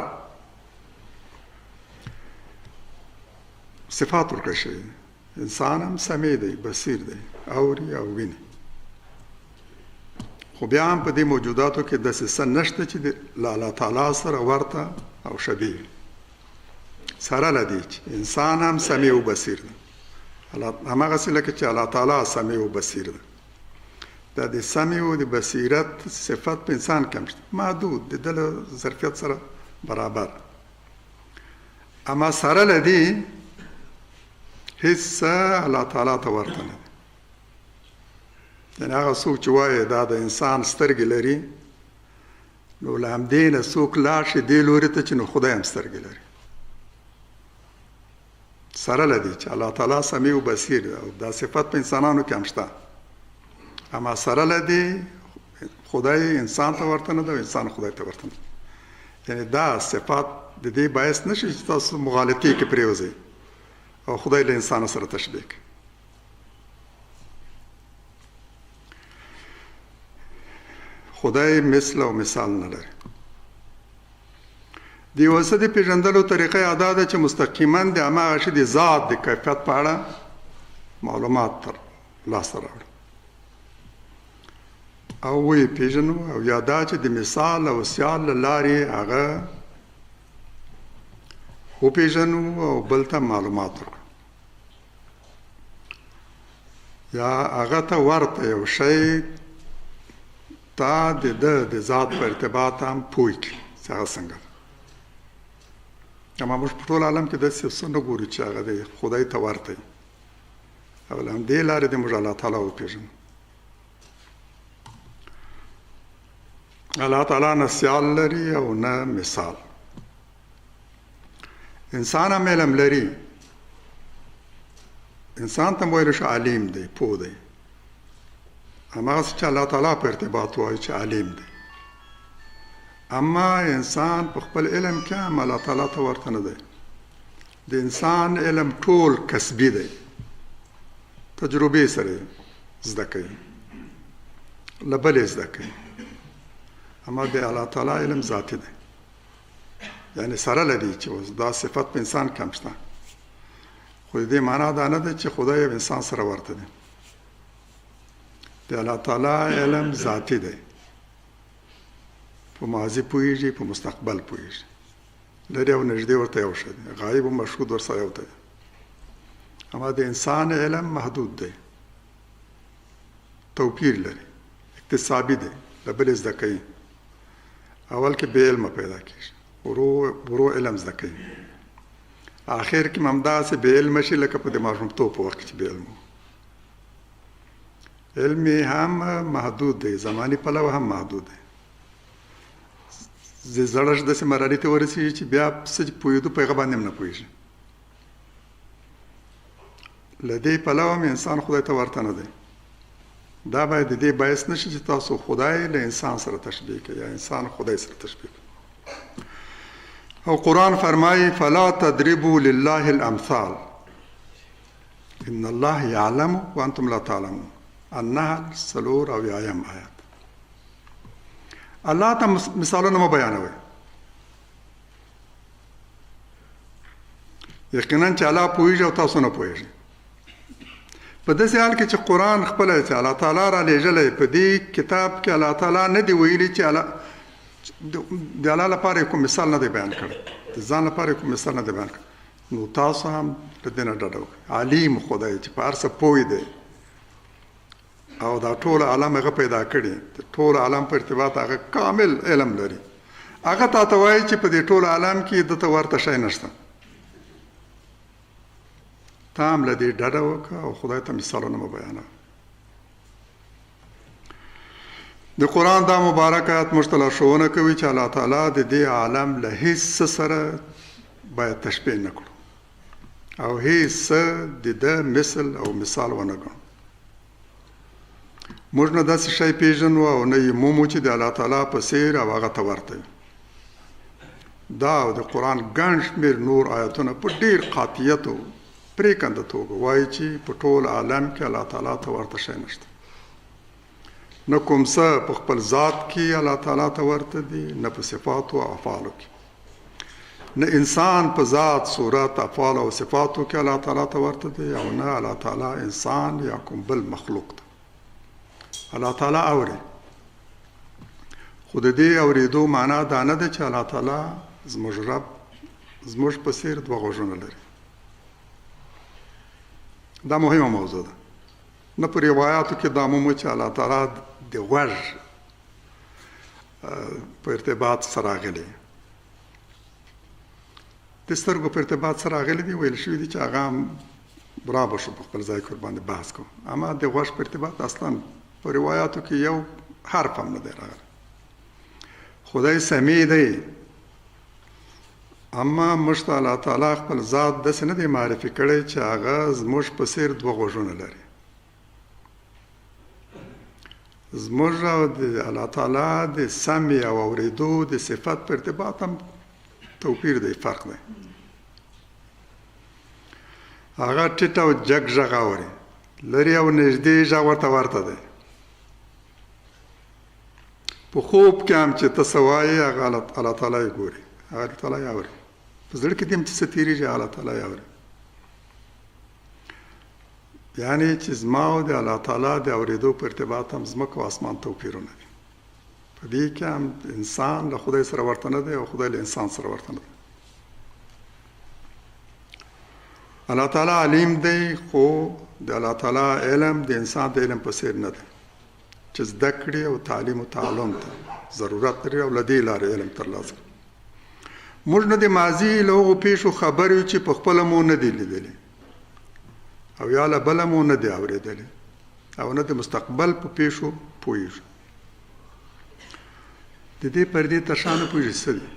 صفات ورکړل شوي دي، انسان هم سمیع دی، بصیر دی، اوري او ویني، خو بیا هم په دې موجوداتو کې داسې څه نشته چې له الله تعالی سره ورته او شبیه وي. سره له دې چې انسان هم سمیع او بصیر دی، هماغسې لکه چې الله تعالی سمیع او بصیر دی، دا د سمیع او د بصیرت صفت په انسان کې هم شته، محدود د ده له ظرفیت سره برابر. اما سره له دې هیڅ څه الله تعالی ته ورته نه دی. یعنې هغه څوک چې وایي دا د انسان سترګې لري، نو له همدې نه څوک لاړ شي دې لوري ته چې نو خدای هم سترګې لري. سره له دې چې الله تعالی سمیع او بصیر دی او دا صفت په انسانانو کې هم شته، اما سره له دې خدای انسان ته ورته نه ده او انسان خدای ته ورته نه ده. یعنې دا صفات د دې باعث نه شي چې تاسو مغالطې کې پرېوځئ او خدای له انسان سره تشبیه کړئ. خدای مثل او مثال نه لري. د یو څه د پېژندلو طریقه یې دا ده چې مستقیما د هماغه شي د ذات د کیفیت په اړه معلومات تر لاسته راوړو او ویې پېژنو، او یا دا چې د مثال او سیال له لارې هغه وپېژنو او بل ته معلومات ورکړو، یا هغه ته ورته یو شی تا د ده د ذات په ارتباط هم پوه کړي چې هغه څنګه ده. اما موږ په ټول عالم کې داسې یو څه نه ګورو چې هغه د خدای ته ورته وي، او له همدې لارې دې موږ الله تعالی وپېژنو. الله تعالی نه سیال لري او نه مثال. انسان هم علم لري، انسان ته ویل شو علیم دی، پوه دی، هماغسې چې الله تعالی په ارتباط وایي چې علیم دی. اما انسان په خپل علم کې هم الله تعالی ته ورته نه دی. د انسان علم ټول کسبي دی، تجربې سره زده کوي، له بلې زده کوي. اما د الله تعالی علم ذاتي دی، یعنې سره له دې چې اوس دا صفت په انسان کې هم شته، خو د دې معنا دا نه ده چې خدای او انسان سره ورته دی. د الله تعالی علم ذاتي دی، په ماضي پوهېږي، په مستقبل پوهېږي، لرې او نږدې ورته یو شی دی، غایب او مشهود ورسره یو دی. اما د انسان علم محدود دی، توپیر لري، اکتسابي دی، له بلې زده کوي. اول کې بې علمه پیدا کېږي، ورو ورو علم زده کوي، آخر کې هم همداسې بې علمه شي لکه په د ماشومتوب په وخت کې چې بې علمه و. علم یې هم محدود دی، زماني پلوه هم محدود دی. د زړښت داسې مرحلې ته ورسېږي چې بیا څه چې پوهېدو په هغه باندې هم نه پوهېږي. له دې پلوه هم انسان خدای ته ورته نه دی. دا باید د دې باعث نه شي چې تاسو خدای له انسان سره تشبیه کړئ یا انسان خدای سره تشبیه کړئ. او قرآن فرمایي فلا تضربوا لله الامثال ان الله يعلم وانتم لا تعلمون. النحل 74 آیات. الله ته مثالونه مه بیانوئ، یقینا چې الله پوهېږي او تاسو نه پوهېږئ. په داسې حال کې چې قرآن خپله چې الله تعالی را لېږلی، په دې کتاب کې الله تعالی نه دی ویلي چې الله د الله لپاره کوم مثال نه دی بیان کړی، د ځان لپاره کوم مثال نه دی بیان کړی، نو تاسو هم له دې نه ډډه وکړئ. علیم خدای چې په هر څه پوه دی، او دا ټول عالم هغه پیدا کړي، د ټول عالم په ارتباط هغه کامل علم لري، هغه تا ته وایي چې په دې ټول عالم کې د ته ورته شی نشته. ته هم له دې ډډه وکړه او خدای ته مثالونه مه بیانوه. د قرآن دا مبارک آیت موږ ته لارښوونه کوي چې الله تعالی د دې عالم له هیڅ څه سره باید تشبیه نه کړو او هیڅ څه د ده مثل او مثال ونه ګڼو. موږ نه داسې شی پیژنو او نه یې مومو چې د الله تعالی په څیر او هغه ته ورته وي. دا او د قرآن ګڼ شمېر نور آیتونه په ډېر قاطعیت او پرېکنده توګه وایي چې په ټول عالم کې الله تعالی ته ورته شی نشته. نه کوم څه په خپل ذات کې الله تعالی ته ورته دي، نه په صفاتو او افعالو کې، نه انسان په ذات، صورت، افعال او صفاتو کې الله تعالی ته ورته دی، او نه الله تعالی انسان یا کوم بل مخلوق ته. الله تعالی اوري، خو د دې اورېدو معنا دا نه ده چې الله تعالی زموږ رب زموږ په څیر دوه غوږونه لري. دا مهمه موضوع ده. نه په روایاتو کې دا مومو چې الله تعالی د غوږ په ارتباط سره راغلی، د سترګو په ارتباط سره راغلی دی، ویل شوي دي چې هغه هم را به شو په خپل ځای کې ورباندې بحث کوم. اما د غوږ په ارتباط اصلا په روایاتو کې یو حرف هم نه دی راغلی. خدای سمیع دی، اما موږ ته الله تعالی خپل ذات داسې نه دی معرفي کړی چې هغه زموږ په څیر دوه غوږونه لري. زموږ او د الله تعالی د سمع او اورېدو د صفت په ارتباط هم توپیر دی، فرق دی. هغه ټیټ او جګ غږ اوري، لرې او نږدې غږ ورته ورته دی. په خوب کې هم چې ته څه وایې هغه الله تعالی یې ګوري، هغه الله تعالی یې اوري. په زړه کې دې هم چې څه تېرېږي هغه الله تعالی یې اوري. یعنې چې زما او د الله تعالی د اورېدو په ارتباط هم ځمکه او اسمان توپیرونه دي. په دې کې هم انسان له خدای سره ورته نه دی او خدای له انسان سره ورته نه دی. الله تعالی علیم دی، خو د الله تعالی علم د انسان د علم په څیر نه دی چې زده کړې او تعلیم او تعلم ته ضرورت لري او له دې لارې علم ترلاسه کړي. موږ نه د ماضي له هغو پېښو خبر یو چې په خپله مو نه دي لیدلې او یا له بله مو نه دي اورېدلې او نه د مستقبل په پېښو پوهېږو. د دې پردې تر شا نه پوهېږي څه دي،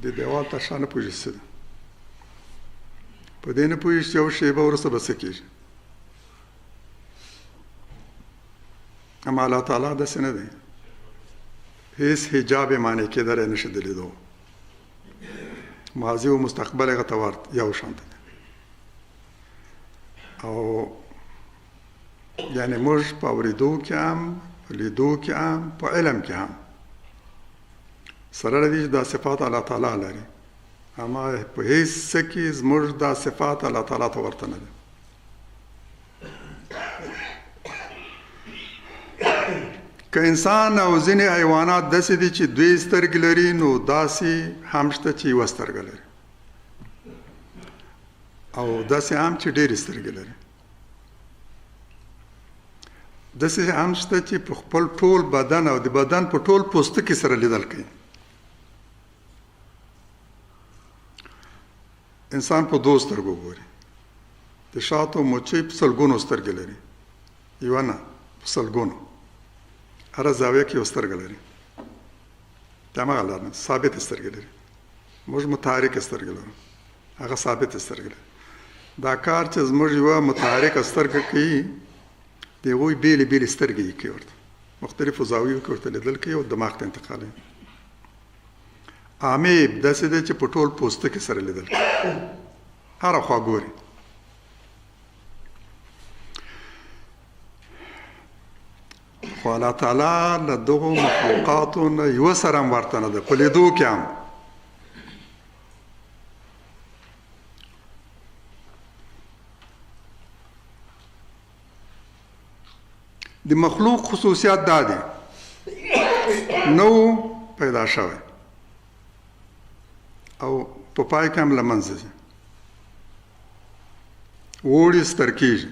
د دیوال تر شا نه پوهېږي څه دي، په دې نه پوهېږي چې یو شېبه وروسته به څه کېږي. اما الله تعالی داسې نه دی، هیڅ حجاب یې معنی کېدلی نه شي د لیدو. ماضي او مستقبل هغه ته ورته یو شان دی. او یعنې موږ په اورېدو کې هم، په لیدو کې هم، په علم کې هم سره له دې چې دا صفات الله تعالی لري، اما په هیڅ څه کې زموږ دا صفات الله تعالی ته ورته نه دي. که انسان او ځینې حیوانات داسې دي چې دوې سترګې لري، نو داسې هم شته چې یوه سترګه لري او داسې هم چې ډېرې سترګې لري. داسې هم شته چې په خپل ټول بدن او د بدن په ټول پوستکي سره لیدل کوي. انسان په دوو سترګو ګوري، د شاتو مچۍ په سلګونو سترګې لري، یوه نه په سلګونو، هره زاویه کې یو سترګه لري. د هماغه لار نه ثابتې سترګې لري. موږ متحرکې سترګې لرو، هغه ثابتې سترګې لري. دا کار چې زموږ یوه متحرکه سترګه کوي، د هغوی بېلې بېلې سترګې یې کوي، ورته مختلفو زاویو کې ورته لیدل کوي او دماغ ته انتقالوي. امیب داسې دی چې په ټول پوستکي سره لیدل کوي، هره خوا ګوري. خو الله تعالی له دغو مخلوقاتو نه یوه سره هم ورته نه ده په لیدو کې هم. د مخلوق خصوصیات دا دي، نو پیدا شوی او په پای کې هم له منځه ځي، وړي ستر کېږي.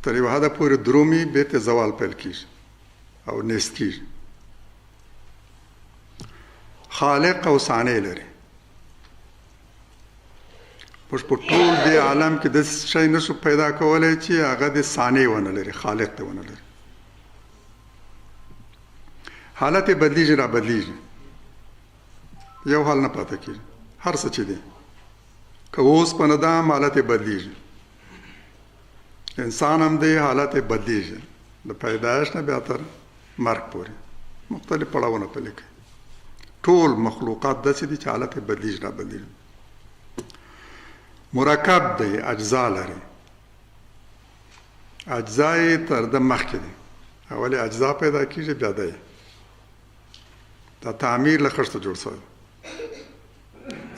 تر یو حده پورې درومي، بیرته زوال پیل کیږي او نیست کیږي. خالق او صانع لري. موږ په ټول دې عالم کې داسې شی نه شو پیدا کولی چې هغه د صانع ونه لري، خالق دی ونه لري. حالت یې بدلیږي را بدلیږي، یو حال نه پاتې کیږي. هر څه چې دی که اوسپنه ده هم حالت یې بدلیږي، انسان هم دی حالت یې بدلیږي، د پیدایش نه بیا تر مرګ پورې مختلف پړاوونه پلي کوي. ټول مخلوقات داسې دي چې حالت یې بدلیږي را بدلیږي. مرکب دی، اجزا لري، اجزا یې تر ده مخکې دي. اول یې اجزا پیدا کیږي بیا دی. دا تعمیر له خښتو جوړ شوی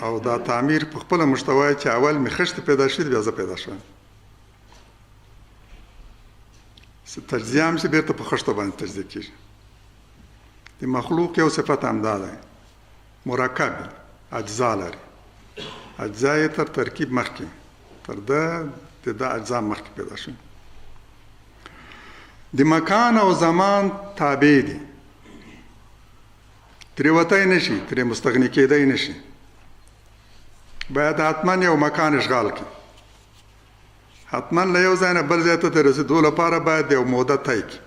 او دا تعمیر په خپله موږ ته وایي چې اول مې خښتې پیدا شوې، بیا زه پیدا شوم. تجزیه هم چې بیرته په خښتو باندې تجزیه کیږي. د مخلوق یو صفت همدا دی، مرکب اجزا لري، اجزا یې تر ترکیب مخکې، تر ده د ده اجزا مخکې پیدا شوي. د مکان او زمان تابع دي، ترې وتی نه شي، ترې مستغني کېدی نه شي. باید حتما یو مکان اشغال کړي، حتما له یو ځای نه بل ځای ته د رسېدو لپاره باید یو موده طی کړي.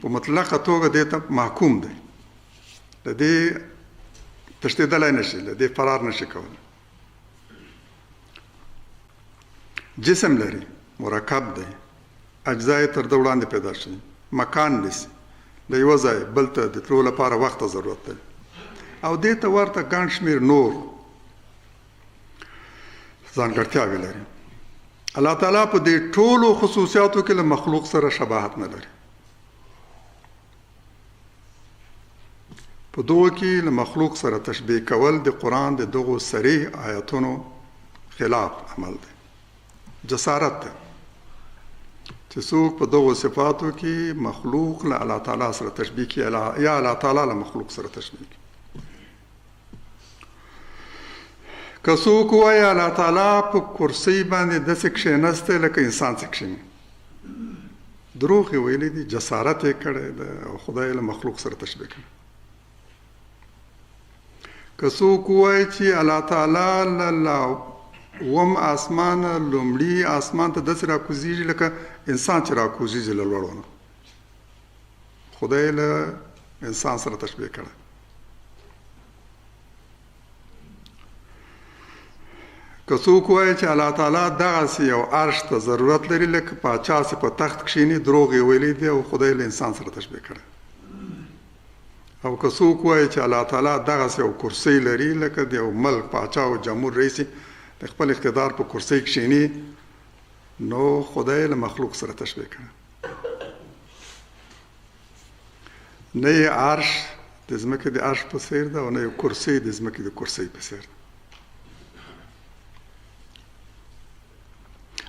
په مطلقه توګه دې ته محکوم دی، له دې تښتېدلی نه شي، له دې فرار نه شي کولی. جسم لري، مرکب دی، اجزا یې تر ده وړاندې پیدا شوي، مکان نیسي، له یوه ځای بل ته د تلو لپاره وخت ته ضرورت دی او دې ته ورته ګڼ شمېر نور ځانګړتیاوې لري. الله تعالی په دې ټولو خصوصیاتو کې له مخلوق سره شباهت نه لري. په دغو کې له مخلوق سره تشبیه کول د قرآن د دغو صریح آیتونو خلاف عمل دی، جسارت دی چې څوک په دغو صفاتو کې مخلوق له الله تعالی سره تشبیه کوي یا الله تعالی له مخلوق سره تشبیه کوي. که څوک ووایي الله تعالی په کرسۍ باندې داسې کښېنستی لکه انسان چې کښېني، دروغ یې ویلي دي، جسارت یې کړی دی او خدای یې له مخلوق سره تشبیه کړی. که څوک ووایي چې الله تعالی له اووم آسمانه لومړي آسمان ته داسې راکوزیږي لکه انسان چې راکوزیږي له لوړو نه، خدای له انسان سره تشبیه کړی. که څوک وایي چې الله تعالی دغسې یو عرش ته ضرورت لري لکه پاچا چې په تخت کښېني، دروغ یې ویلي دي او خدای له انسان سره تشبیه کړی. او که څوک وایي چې الله تعالی دغسې یو کرسۍ لري لکه د یو ملک پاچا او جمهور رئیس د خپل اقتدار په کرسۍ کښېني، نو خدای له مخلوق سره تشبیه کړی. نه یې عرش د ځمکې د عرش په څیر ده او نه یې کرسۍ د ځمکې د کرسۍ په څیر ده.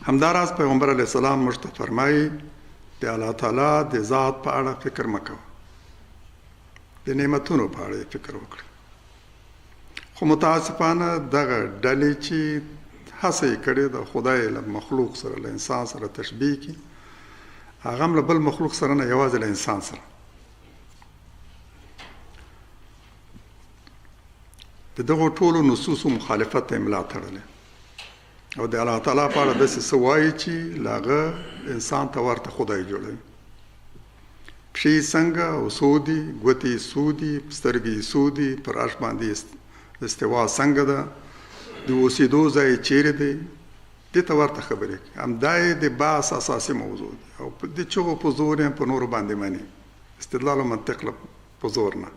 همداراز پیغمبر علیه السلام موږ ته فرمایي د الله تعالی د ذات په اړه فکر مه کوه، د نعمتونو په اړه یې فکر وکړه. خو متاسفانه دغه ډلې چې هڅه یې کړې ده خدای له مخلوق سره له انسان سره تشبیه کړي، هغه هم له بل مخلوق سره نه، یوازې له انسان سره. د دغو ټولو نصوصو مخالفت ته یې ملا تړلې او د الله تعالی په اړه داسې څه وایي چې له هغه انسان ته ورته خدای جوړوي. پښې یې څنګه او څو دي، ګوتې یې څو دي، سترګې یې څو دي، پر عرش باندې استوا څنګه ده، د اوسېدو ځای یې چیرې دی، دې ته ورته خبرې کوي. همدا یې د بحث اساسي موضوع دی او د چغو په زور یې هم په نورو باندې مني، استدلال او منطق په زور نه.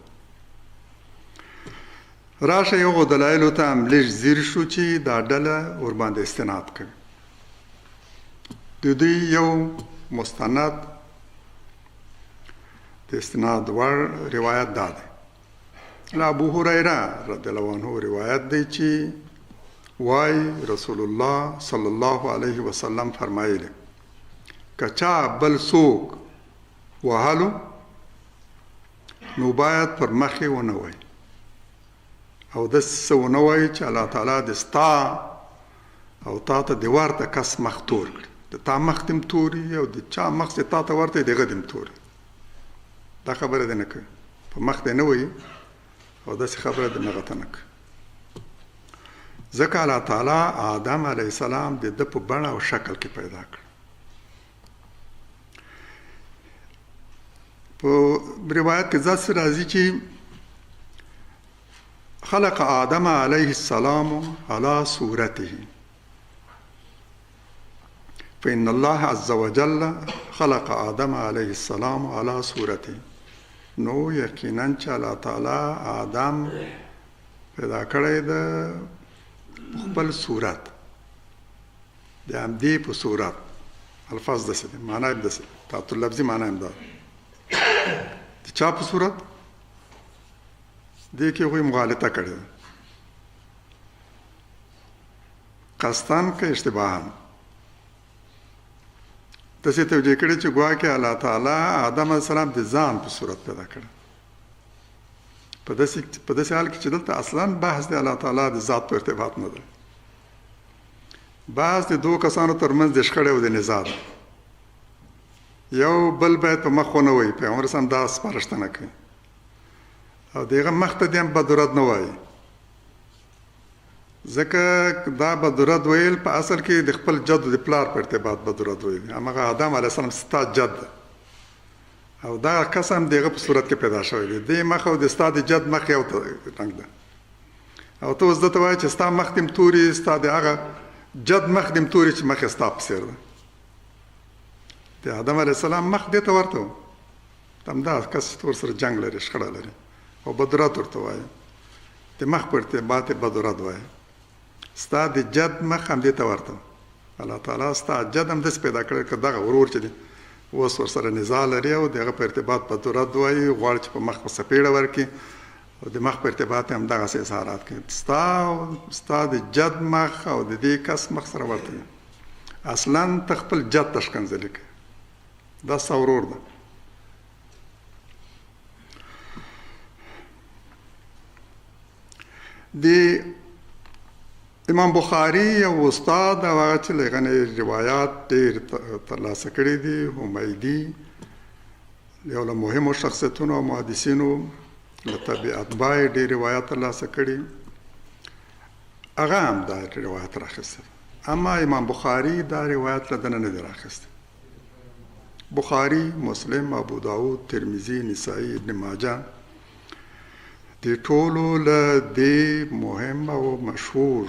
راشه هغو دلایلو ته هم لږ ځیر شو چې دا ډله ورباندې استناد کوي. د دوی یو مستند د استناد وړ روایت دا دی، له ابو هریره رضی الله عنه روایت دی چې وای رسول الله صلی الله علیه وسلم فرمایلی، که چا بل څوک وهلو نو باید پر مخ یې ونه وایي او داسې څه ونه وایي چې الله تعالی د ستا او تا ته د ورته کس مخ تور کړي، د تا مخ دې هم تور وي او د چا مخ چې تا ته ورته وي د هغه دې هم تور وي. دا خبره دې نه کوي، په مخ دې نه وایي او داسې خبره دې هغه ته نه کوي، ځکه الله تعالی آدم علیه السلام د ده په بڼه او شکل کې پیدا کړ. په روایت کې داسې راځي چې خلق آدم علیه السلام علی صورته فإن الله عز وجل خلق آدم علیه السلام علی صورته. نو یقینا چې الله تعالی آدم پیدا کړی ده خپل صورت، د همدې په صورت. الفاظ داسې دي، معنا یې داسې، تعطل لفظي معنا یې ده. د چا په صورت؟ دې کې هغوی مغالطه کړې ده، قصداً که اشتباهاً داسې توجیه کړې چې ګواکې الله تعالی آدم علیه السلام د ځان په صورت پیدا کړی، په داسې حال کې چې دلته اصلا بحث د الله تعالی د ذات په ارتباط نه دی، بحث د دوو کسانو ترمنځ د شخړې او د نزاع دی. یو بل باید په مخ ونه وایي، پیغمبر اسلام دا سپارښتنه کوي، او د هغه مخ ته دې هم بدرد نه وایي، ځکه دا بدرد ویل په اصل کې د خپل جد د پلار په ارتباط بدرد ویل. هماغه آدم علیه السلام ستا جد ده او دا کس هم د هغه په صورت کې پیدا شوی دی، دې مخ او د ستا د جد مخ یو رنګ ده، او ته اوس ده ته وایې چې ستا مخ دې هم توري، ستا د هغه جد مخ دې هم توري چې مخ یې ستا په څېر ده. د آدم علیه السلام مخ دې ته ورته و، همدا کس چې ورسره جنګ لري، شخړه لري، او بدرد ورته وایي، د مخ په ارتباط یې بدرد وایي. ستا د جد مخ هم دې ته ورته و، الله تعالی ستا جد هم داسې پیدا کړی که دغه ورور چې دی اوس ورسره نزاع لري او د هغه په ارتباط بدرد وایي، غواړي چې په مخ په څپېړه ورکړي او د مخ په ارتباط یې همدغسې اظهارات کوي. ستا د جد مخ او د دې کس مخ سره ورته دی، اصلا ته خپل جد ته ښکنځلې کوې، دا ستا ورور ده. د امام بخاري یو استاد او هغه چې له هغه نه یې روایات ډېر ترلاسه کړي دي، حمیدي، یو له مهمو شخصیتونو او محدثینو، له تابع اتباع یې ډېر روایات ترلاسه کړي، هغه هم دا روایت راخیستی. اما امام بخاري دا روایت له ده نه نه دی راخیستی. بخاري، مسلم، ابو داود، ترمذي، نسائی، ابن ماجه د ټولو له دې مهم او مشهور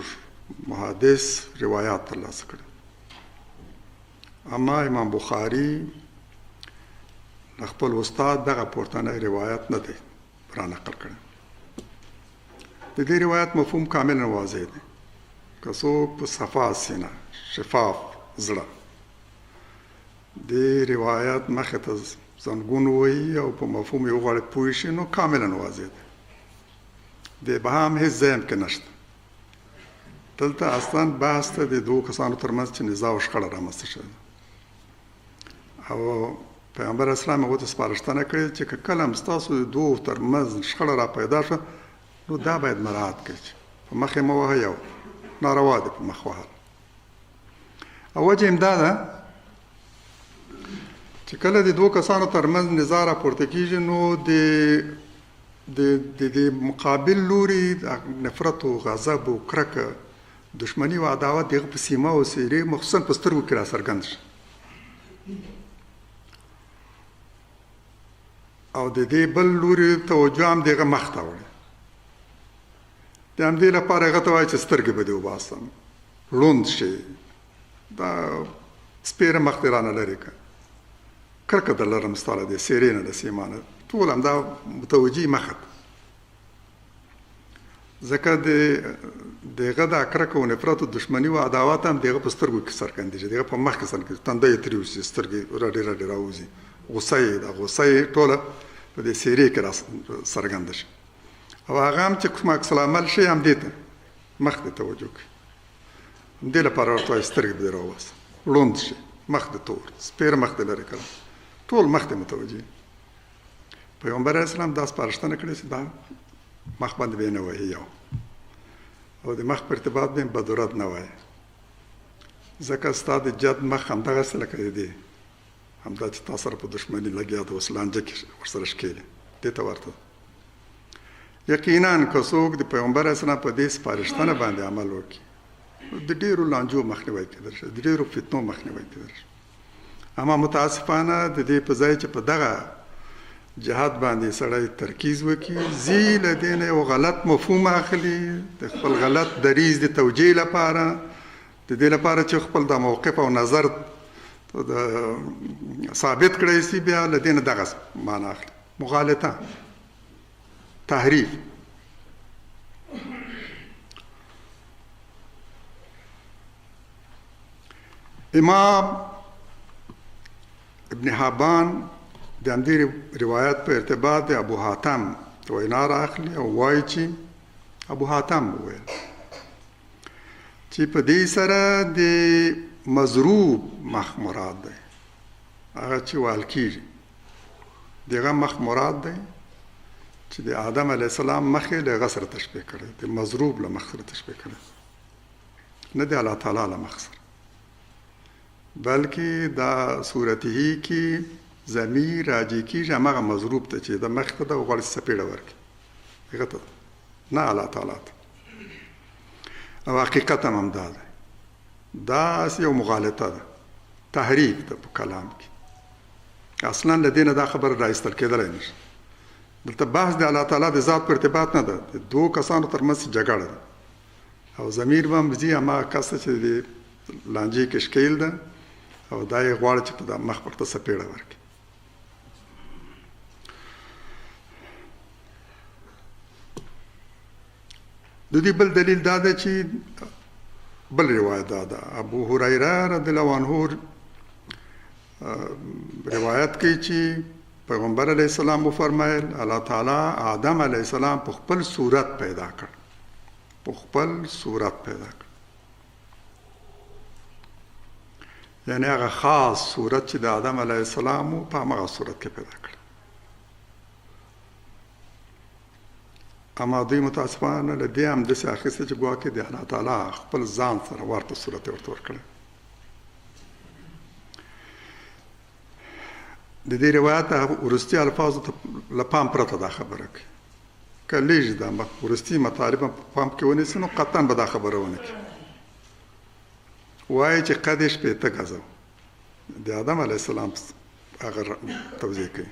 محدث روایات ترلاسه کړي. اما امام بخاري له خپل استاد دغه پورتنی روایت نه دی را نقل کړی. د دې روایت مفهوم کاملا واضح دی. که څوک په صفا سینه، شفاف زړه دې روایت مخې ته زنګون ووهي او په مفهوم یې وغواړي پوه شي، نو کاملا واضح دی. د ابهام هېڅ ځای هم کې نشته. دلته اصلا بحث ته د دوو کسانو ترمنځ چې نزاع او شخړه رامنځته شوې ده، او پیغمبر اسلام هغو ته سپارښتنه کړې چې که کله هم ستاسو د دوو ترمنځ شخړه را پیدا شوه، نو دا باید مراعات کړئ چې په مخ یې مه وهئ او ناروا دی په مخ وهل. او وجه یې هم دا ده چې کله د دوو کسانو ترمنځ نزاع راپورته کېږي، نو د د دې مقابل لوري نفرت او غضب او کرکه، دښمني او عداوت د هغه په سیما او څېرې، مخصوصا په سترګو کې راڅرګند شي. او د دې بل لوري توجه هم د هغه مخ ته وړي. د همدې لپاره هغه ته وایي چې سترګې به دې وباسم، ړوند شي، دا سپېره مخ دې رانه لرې کړه، کرکه در لرم ستا له دې څېرې نه، له سیما نه، ټول همدا متوجي مخه ده. ځکه د هغه دا کرکه او نفرت او دښمني او عداوت هم د هغه په سترګو کې څرګندېږي، د هغه په مخ کې څرګندېږي، تندی یې تریو شي، سترګې رډې رډې راوځي، غوسه یې ده، غوسه یې ټوله په دې څېرې کې را څرګنده شي. او هغه هم چې کوم عکس العمل شي همدې ته مخ ته توجه کوي، همدې لپاره ورته وایي سترګې به دې راوباسه، ړوند شي، مخ دې تور، سپېره مخ دې لرې کړه، ټول مخ دې متوجه. پیغمبر علیه السلام دا سپارښتنه کړې چې دا مخ باندې به یې نه وهي یو، او د مخ په ارتباط به یې بدورد نه وایي. ځکه ستا د جد مخ همدغسې لکه د دې، همدا چې تا سره په دښمني لګیا ده، اوس لانجه کې ورسره ښکېل، دې ته ورته. یقینا که څوک د پیغمبر اسلام په دې سپارښتنه باندې عمل وکړي، د ډېرو لانجو مخنیوی کېدل شي، د ډېرو فتنو مخنیوی کېدل شي. اما متاسفانه د دې په ځای چې په دغه جهاد باندې سړی ترکیز وکړي، ځي له دې نه یو غلط مفهوم اخلي د خپل غلط دریځ د توجیه لپاره، د دې لپاره چې خپل د موقف او نظر د ثابت کړی سي، بیا له دې نه دغه معنا اخلي، مغالطه، تحریف. امام ابن حبان د همدې روایت په ارتباط د ابو حاتم وینا را اخلي او وایي چې ابو حاتم وویل چې په دې سره د مضروب مخ مراد دی، هغه چې وهل کېږي دغه مخ مراد دی چې د آدم علیه السلام مخ یې له هغه سره تشبیه کړی، د مضروب له مخ سره تشبیه کړی، نه د الله تعالی له مخ سره، بلکې دا صورته کې ضمیر راجع کېږي هماغه مضروب ته چې د مخ ته ده او غواړي څپېړه ورکړي هغه ته، نه الله تعالی ته. او حقیقت هم همدا دی، داسې یو مغالطه ده، تحریف ده په کلام کې. اصلا له دې نه دا خبره را ایستل کېدلی نه شي. دلته بحث د الله تعالی د ذات په ارتباط نه ده، د دوو کسانو ترمنځ جګړه ده او ضمیر به هم ځي هماغه کس ته چې د لانجې کې ښکېل ده او دا یې غواړي چې په دا مخ ورته څپېړه ورکړي. د دې بل دلیل دا ده چې بل روایت دا ده، ابو هریره رضی الله عنه روایت کوي چې پیغمبر علیه السلام وفرمایل الله تعالی آدم علیه السلام په خپل صورت پیدا کړ، په خپل صورت پیدا کړ، یعنی هغه خاص صورت چې د آدم علیه السلام په هماغه صورت کې پیدا کړ. اما دوی متاسفانه له دې هم داسې اخیسته چې ګواکې د الله تعالی خپل ځان سره ورته صورت یې ورته ورکړی. د دې روایت وروستي الفاظو ته له پام پرته دا خبره کوي، که لږ د وروستي مطالب په پام کې ونیسي نو قطعا به دا خبره ونه کړي. وایي چې قد یې 60 ګزه و، د آدم علیه السلام هغه توضیح کوي،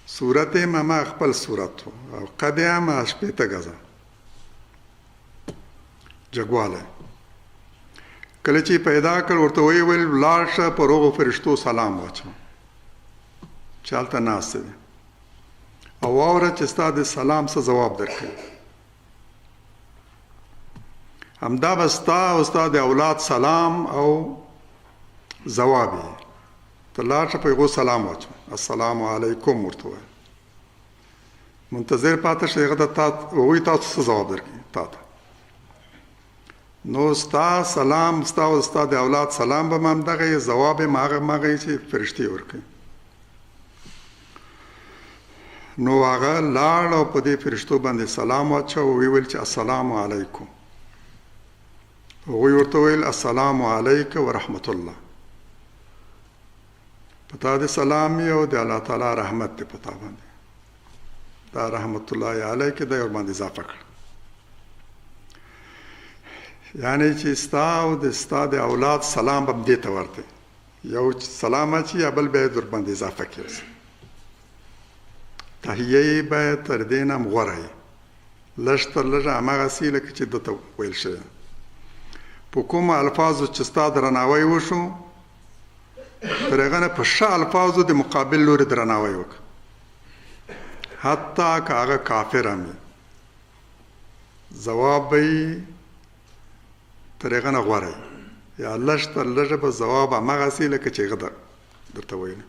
صورت یې هماغه خپل صورت و او قد یې هم 60 ګزه جګوالی. کله چې پیدا کړ ورته ویې ویل لاړ شه پر هغو فرشتو سلام واچوه چې هلته ناست دي او واوره چې ستا د سلام څه ځواب درکوي. همدا به ستا او ستا د اولاد سلام او ځواب یې. ته لاړ شه په هغو سلام واچوه، السلام علیکم ورته ووایه، منتظر پاتې شه هغه ته هغوی تاسو څه ځواب درکوي تا ته. نو ستا سلام، ستا او ستا د اولاد سلام به هم همدغه یې، ځواب یې هغه هماغه یې چې فرشتې ورکوي. نو هغه لاړ او په دې فرشتو باندې سلام واچاوه او ویې ویل چې السلام علیکم. هغوی ورته وویل السلام علیک ورحمت الله، په تا دې سلام وي او د الله تعالی رحمت دې په تا باندې. دا رحمت الله علیک دا یې ورباندې اضافه کړه، یعنی چې ستا او د ستا د اولاد سلام به هم دې ته ورته، یو سلام اچي یا بل به یې در باندې اضافه کړي. تحیه یې باید تر دې نه هم غوره وي، لږ تر لږه هماغسې لکه چې ده ته ویل شوی. په کومو الفاظو چې ستا درناوی وشو تر هغه نه په ښه الفاظو د مقابل لوري درناوی وکړه، حتی که هغه کافر هم وي، ځواب به یې تر هغه نه غوره وي، یا لږ تر لږه به ځواب هماغسې لکه چې هغه درته ویلي،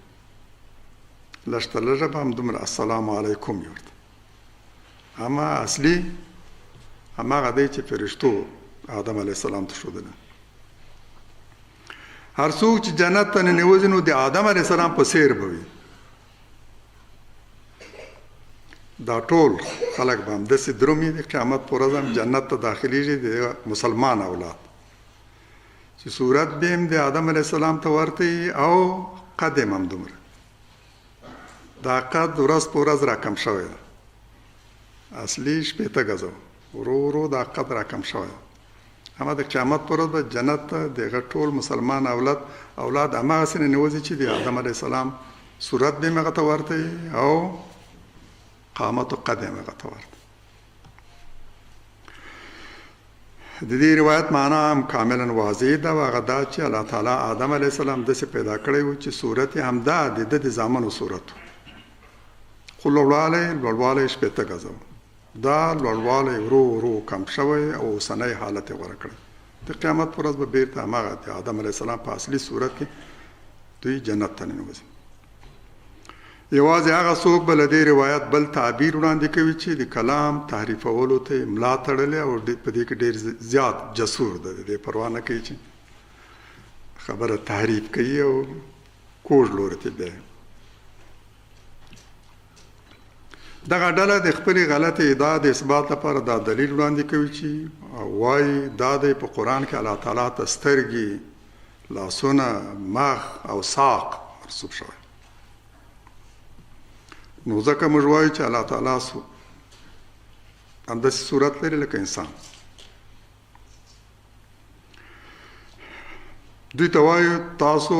لږ تر لږه به همدومره السلام علیکم یې ورته. اما اصلي هماغه دی چې فرشتو آدم علیه السلام ته ښودلی. هر څوک چې جنت ته ننوځي نو د آدم علیه السلام په څیر به وي. دا ټول خلک به همداسې درومي، د قیامت په ورځ هم جنت ته داخلېږي، د مسلمان اولاد چې صورت به هم د آدم علیه السلام ته ورته او قد یې هم دومره. دا قد ورځ په ورځ راکم شوی دی. اصلي 60 ګزه ورو ورو دا قد راکم شوی دی. اما د قیامت پر ورځ به جنت ته د هغه ټول مسلمان اولاد هماغسې ننوځي چې د آدم علیه السلام صورت به هم هغه ته ورته او قامت او قد هم هغه ته ورته. د دې روایت معنا هم کاملا واضح ده، او هغه دا چې الله تعالی آدم علیه السلام داسې پیدا کړی و چې صورت یې همدا د ده د زامنو صورت و، خو لوړوالی 60 ګزه و. دا لوړوالی ورو ورو کم شوی او اوسنی حالت یې غوره کړی. د قیامت پر ورځ به بېرته هماغه د آدم علیه السلام په اصلي صورت کې دوی جنت ته ننوځي. یوازې هغه څوک به له دې روایت بل تعبیر وړاندې کوي چې د کلام تحریفولو ته یې ملا تړلې او په دې کې ډېر زیات جسور ده، د دې پروا نه کوي چې خبره تحریف کوي او کوږ لوري ته بیایي. دغه ډله د خپلې غلطې ادعا د اثبات لپاره دا دلیل وړاندې کوي چې وایي دا دی په قرآن کې الله تعالی ته سترګې، لاسونه، مخ او ساق منسوب شوی. نو ځکه موږ وایو چې الله تعالی همداسې صورت لري لکه انسان. دوی ته وایو تاسو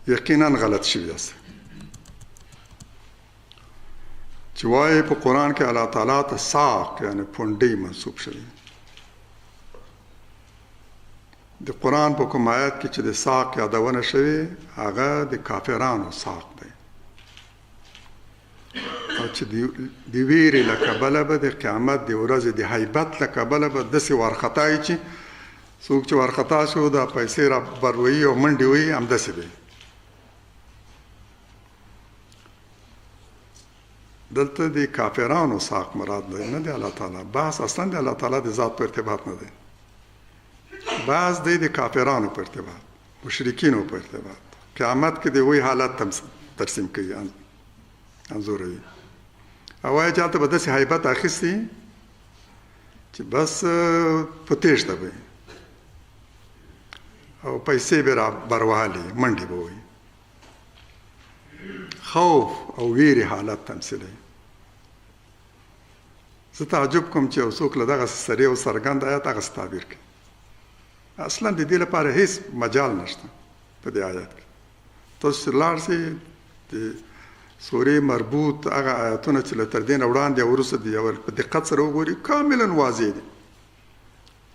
یقینا غلط شوي یاست چې وایي په قرآن کې الله تعالی ته ساق یعنې پونډۍ منسوب شوی. د قرآن په کوم آیت کې چې د ساق یادونه شوې هغه د کافرانو ساق دی، او چې د ویرې له کبله به د قیامت د ورځې د هیبت له کبله به داسې وارخطا وي چې څوک چې وارخطا شو دا پیسې را بروي او منډې وهي، همداسې به. دلته د کافرانو ساق مراد دی، نه د الله تعالی. بحث اصلا د الله تعالی د ذات په ارتباط نه دی، بحث دی د کافرانو په ارتباط، مشرکینو په ارتباط. قیامت کې د وی حالت ترسیم کوي، انځوروي، او وایي چې هلته به داسې هیبت اخیستي چې بس په تېښته به او پیسې به را بروالي، منډې به وهي. خوف او ویرې حالت تمثیلوي. زه تعجب کوم چې یو څوک له دغسې سرې او څرګند آیت هغسې تعبیر کوي. اصلا د دې لپاره هیڅ مجال نشته په دې آیت کې. تاسو چې لاړ شئ د سورې مربوط هغه آیتونه چې له تر دې نه وړاندې او وروسته دي، اول په دقت سره وګوري، کاملا واضح دي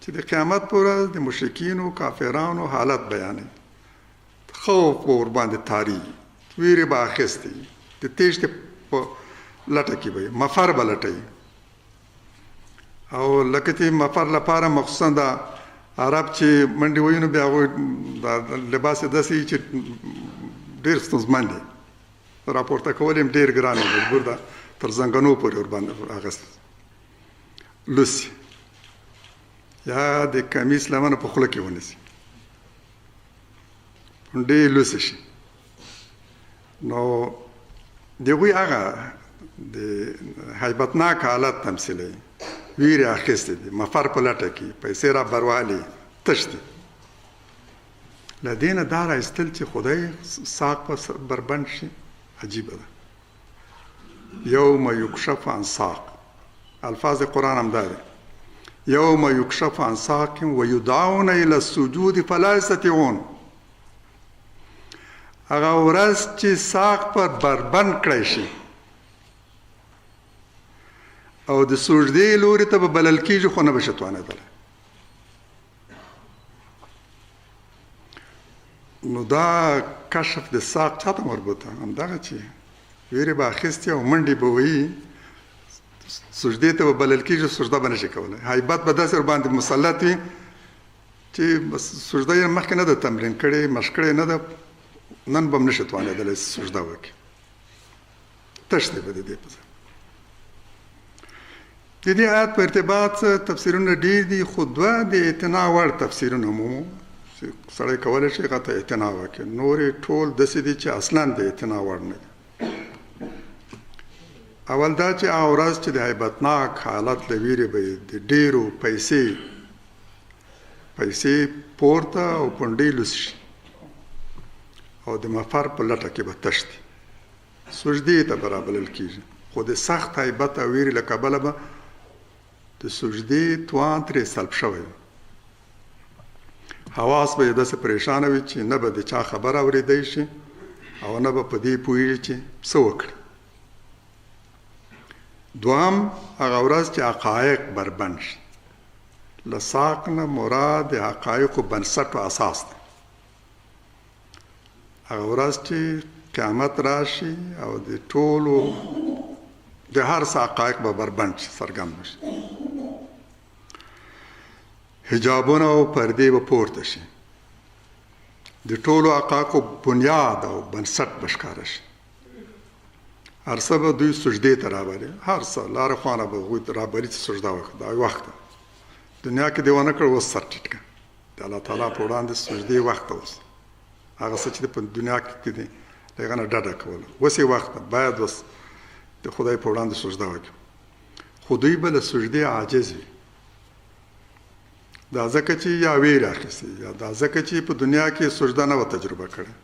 چې د قیامت په ورځ د مشرکینو کافرانو حالت بیانوي. خوف به ورباندې طاري، ویرې به اخیستې، د تېښتې په لټه کې به وي، مفر به لټوي. او لکه چې مفر لپاره مخصوصا دا عرب چې منډې وهي نو بیا هغوی دا لباس یې داسې وي چې ډېر ستونزمن دی، راپورته کول یې هم ډېر ګران دی، مجبور ده تر زنګنو پورې ورباندې اخیست لوسي یا د کمیس لمنه په خوله کې ونیسي، پنډې لوسې شي. نو د هغوی هغه د هیبتناک حالت تمثیلوي، ویرې اخیستې دي، مفر په لټه کې، پیسې را بروالي، تښتي. له دې نه دا را ایستل چې خدای ساق په بربنډ شي عجیبه ده. یوم یکشف عن ساق، الفاظ قرآن هم دا دی، یوم یکشف عن ساق و یدعون الی السجود فلا یستطیعون. هغه ورځ چې ساق پر بربند کړی شي او د سجدې لوري ته به بلل کېږي خو نه به شي توانېدلی. نو دا کشف د ساق چاته مربوطه؟ همدغه چې ویرې به اخیستې او منډې به وهي، سجدې ته به بلل کېږي، سجده به نه شي کولی. هیبت به داسې ورباندې مسلط وي چې بس سجده یې مخکې نه ده تمرین کړې، مشق کړې نه ده، نن به هم نه شي توانېدلی چې سجده وکړي، تښتي به د دې په ځای. د دې آیت په ارتباط تفسیرونه ډېر دي، خو دوه د اعتنا وړ تفسیرونه مو چې سړی کولی شي هغه ته اعتنا وکړي، نور یې ټول داسې دي چې اصلا د اعتنا وړ نه دي. اول دا چې هغه ورځ چې د هیبتناک حالت له ویرې به یې د ډېرو پیسې پیسې پورته او پنډې لوڅ شي او د مفر په لټه کې به تښتي، سجدې ته به رابلل کېږي، خو د سخت هیبت او وېرې له کبله به د سجدې توان ترې سلب شوی وي. حواس به یې داسې پریشانه وي چې نه به د چا خبره اورېدی شي او نه به په دې پوهېږي چې څه وکړي. دوهم، هغه ورځ چې حقایق بربنډ شي. له ساق نه مراد د حقایقو بنسټ او اساس دی. هغه ورځ چې قیامت راشي او د ټولو د هر څه حقایق به بربنډ شي، څرګند به شي. حجابونه او پردې به پورته شي، د ټولو حقایقو بنیاد او بنسټ به ښکاره شي. هر څه به دوی سجدې ته رابلي، هر څه لاره خوانه به هغوی ته رابلي چې سجده وکړه. دا وخت ده، دنیا کې دې ونه کړ، اوس سر ټیټ کړه د الله تعالی په وړاندې سجدې وخت ده. اوس هغه څه چې په دنیا کې دي له هغه نه ډډه کوله، اوس یې وخت ده، باید اوس د خدای په وړاندې سجده وکړي. خو دوی به له سجدې عاجز وي، دا ځکه چې یا ویره اخیستې یا دا ځکه چې په دنیا کې سجده نه وه تجربه کړې،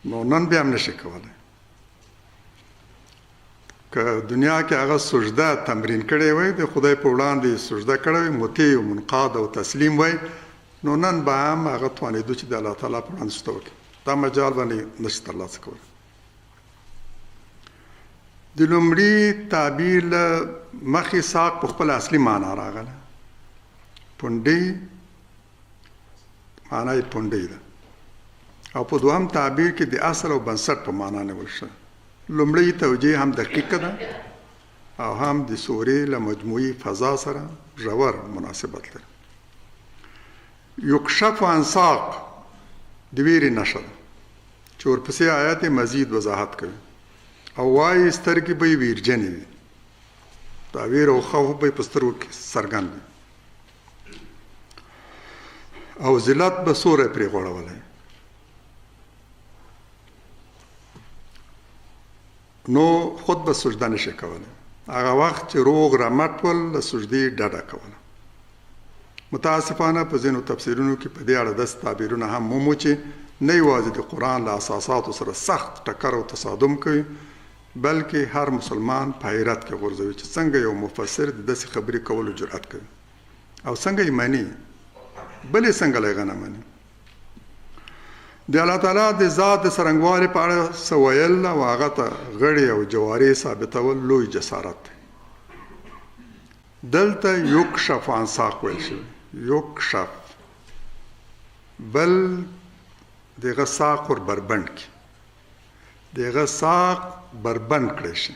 نو نن بیا هم نشي کولی. که دنیا کې هغه سجده تمرین کړې وای، د خدای په وړاندې سجده کړې وای، مطیع او منقاد او تسلیم وای، نو نن به هم هغه توانېدو چې د الله تعالی په وړاندې سجده وکړي. دا مجال به نشي ترلاسه کولی. د لومړي تعبیر له مخې ساق په خپله اصلي معنا راغله، پونډۍ معنا یې پونډۍ ده، او په دوهم تعبیر کې د اصل او بنسټ په معنا نیول شوی. لومړۍ توجیه هم دقیقه ده او هم د سورې له مجموعي فضا سره ژور مناسبت لري. یکشف عن ساق د ویرې نښه ده چې ورپسې آیت مزید وضاحت کوي او وایي سترګې به یې ویرجنې وي، دا ویر او خوف به یې په سترګو کې څرګند وي او ذلت به سوری پرې غوړولی. نو خود به سجده نشي کولی. هغه وخت چې روغ رمټ ول له سجدې ډډه کوله. متاسفانه په ځینو تفسیرونو کې په دې اړه داسې تعبیرونه هم مومو چې نه یوازې د قرآن له اساساتو سره سخت ټکر او تصادم کوي، بلکې هر مسلمان په حیرت کې غورځوي چې څنګه یو مفسر د داسې خبرې کولو جرأت کوي او څنګه یې مني، بل یې څنګه له هغه نه مني. د الله تعالی د ذات د څرنګوالي په اړه څه ویل او هغه ته غړي او جوارې ثابتول لوی جسارت دی. دلته یکشف عن ساق ویل شوی، یکشف بل دغه ساق ور بربنډ کړي، دغه ساق بربنډ کړی شي.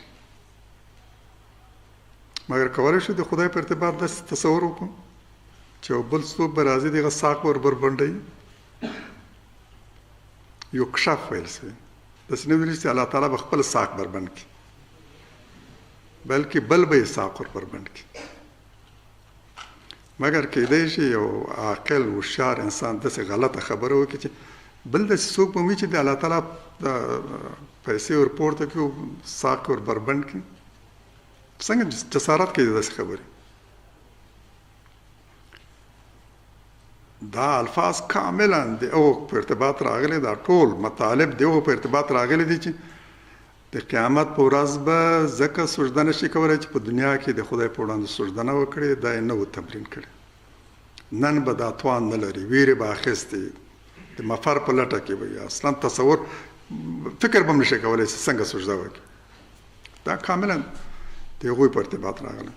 مګر کولی شو د خدای په ارتباط داسې تصور وکړو چې یو بل څوک به راځي دغه ساق ور بربنډوي؟ یکشف ویل شوی، داسې نه ویل چې الله تعالی به خپل ساق بربنډ کړي، بلکې بل به یې ساق ور بربنډ کړي. مګر کېدای شي یو عاقل هوښیار انسان داسې غلطه خبره وکړي چې بل داسې څوک به وي چې د الله تعالی د پیسې ور پورته کړي او ساق ور بربنډ کړي. څنګه جسارت کوي داسې خبرې؟ دا الفاظ کاملا د هغو په ارتباط راغلي، دا ټول مطالب د هغو په ارتباط راغلي دي چې د قیامت په ورځ به ځکه سجده نشي کولی چې په دنیا کې د خدای په وړاندې سجده نه وکړي، دا یې نه و تمرین کړی. نن به دا توان نه لري، ویرې به اخیستې، د مفر په لټه کې به وي، اصلا تصور فکر به هم نشي کولی چې څنګه سجده وکړي. دا کاملا د هغوی په ارتباط راغلی.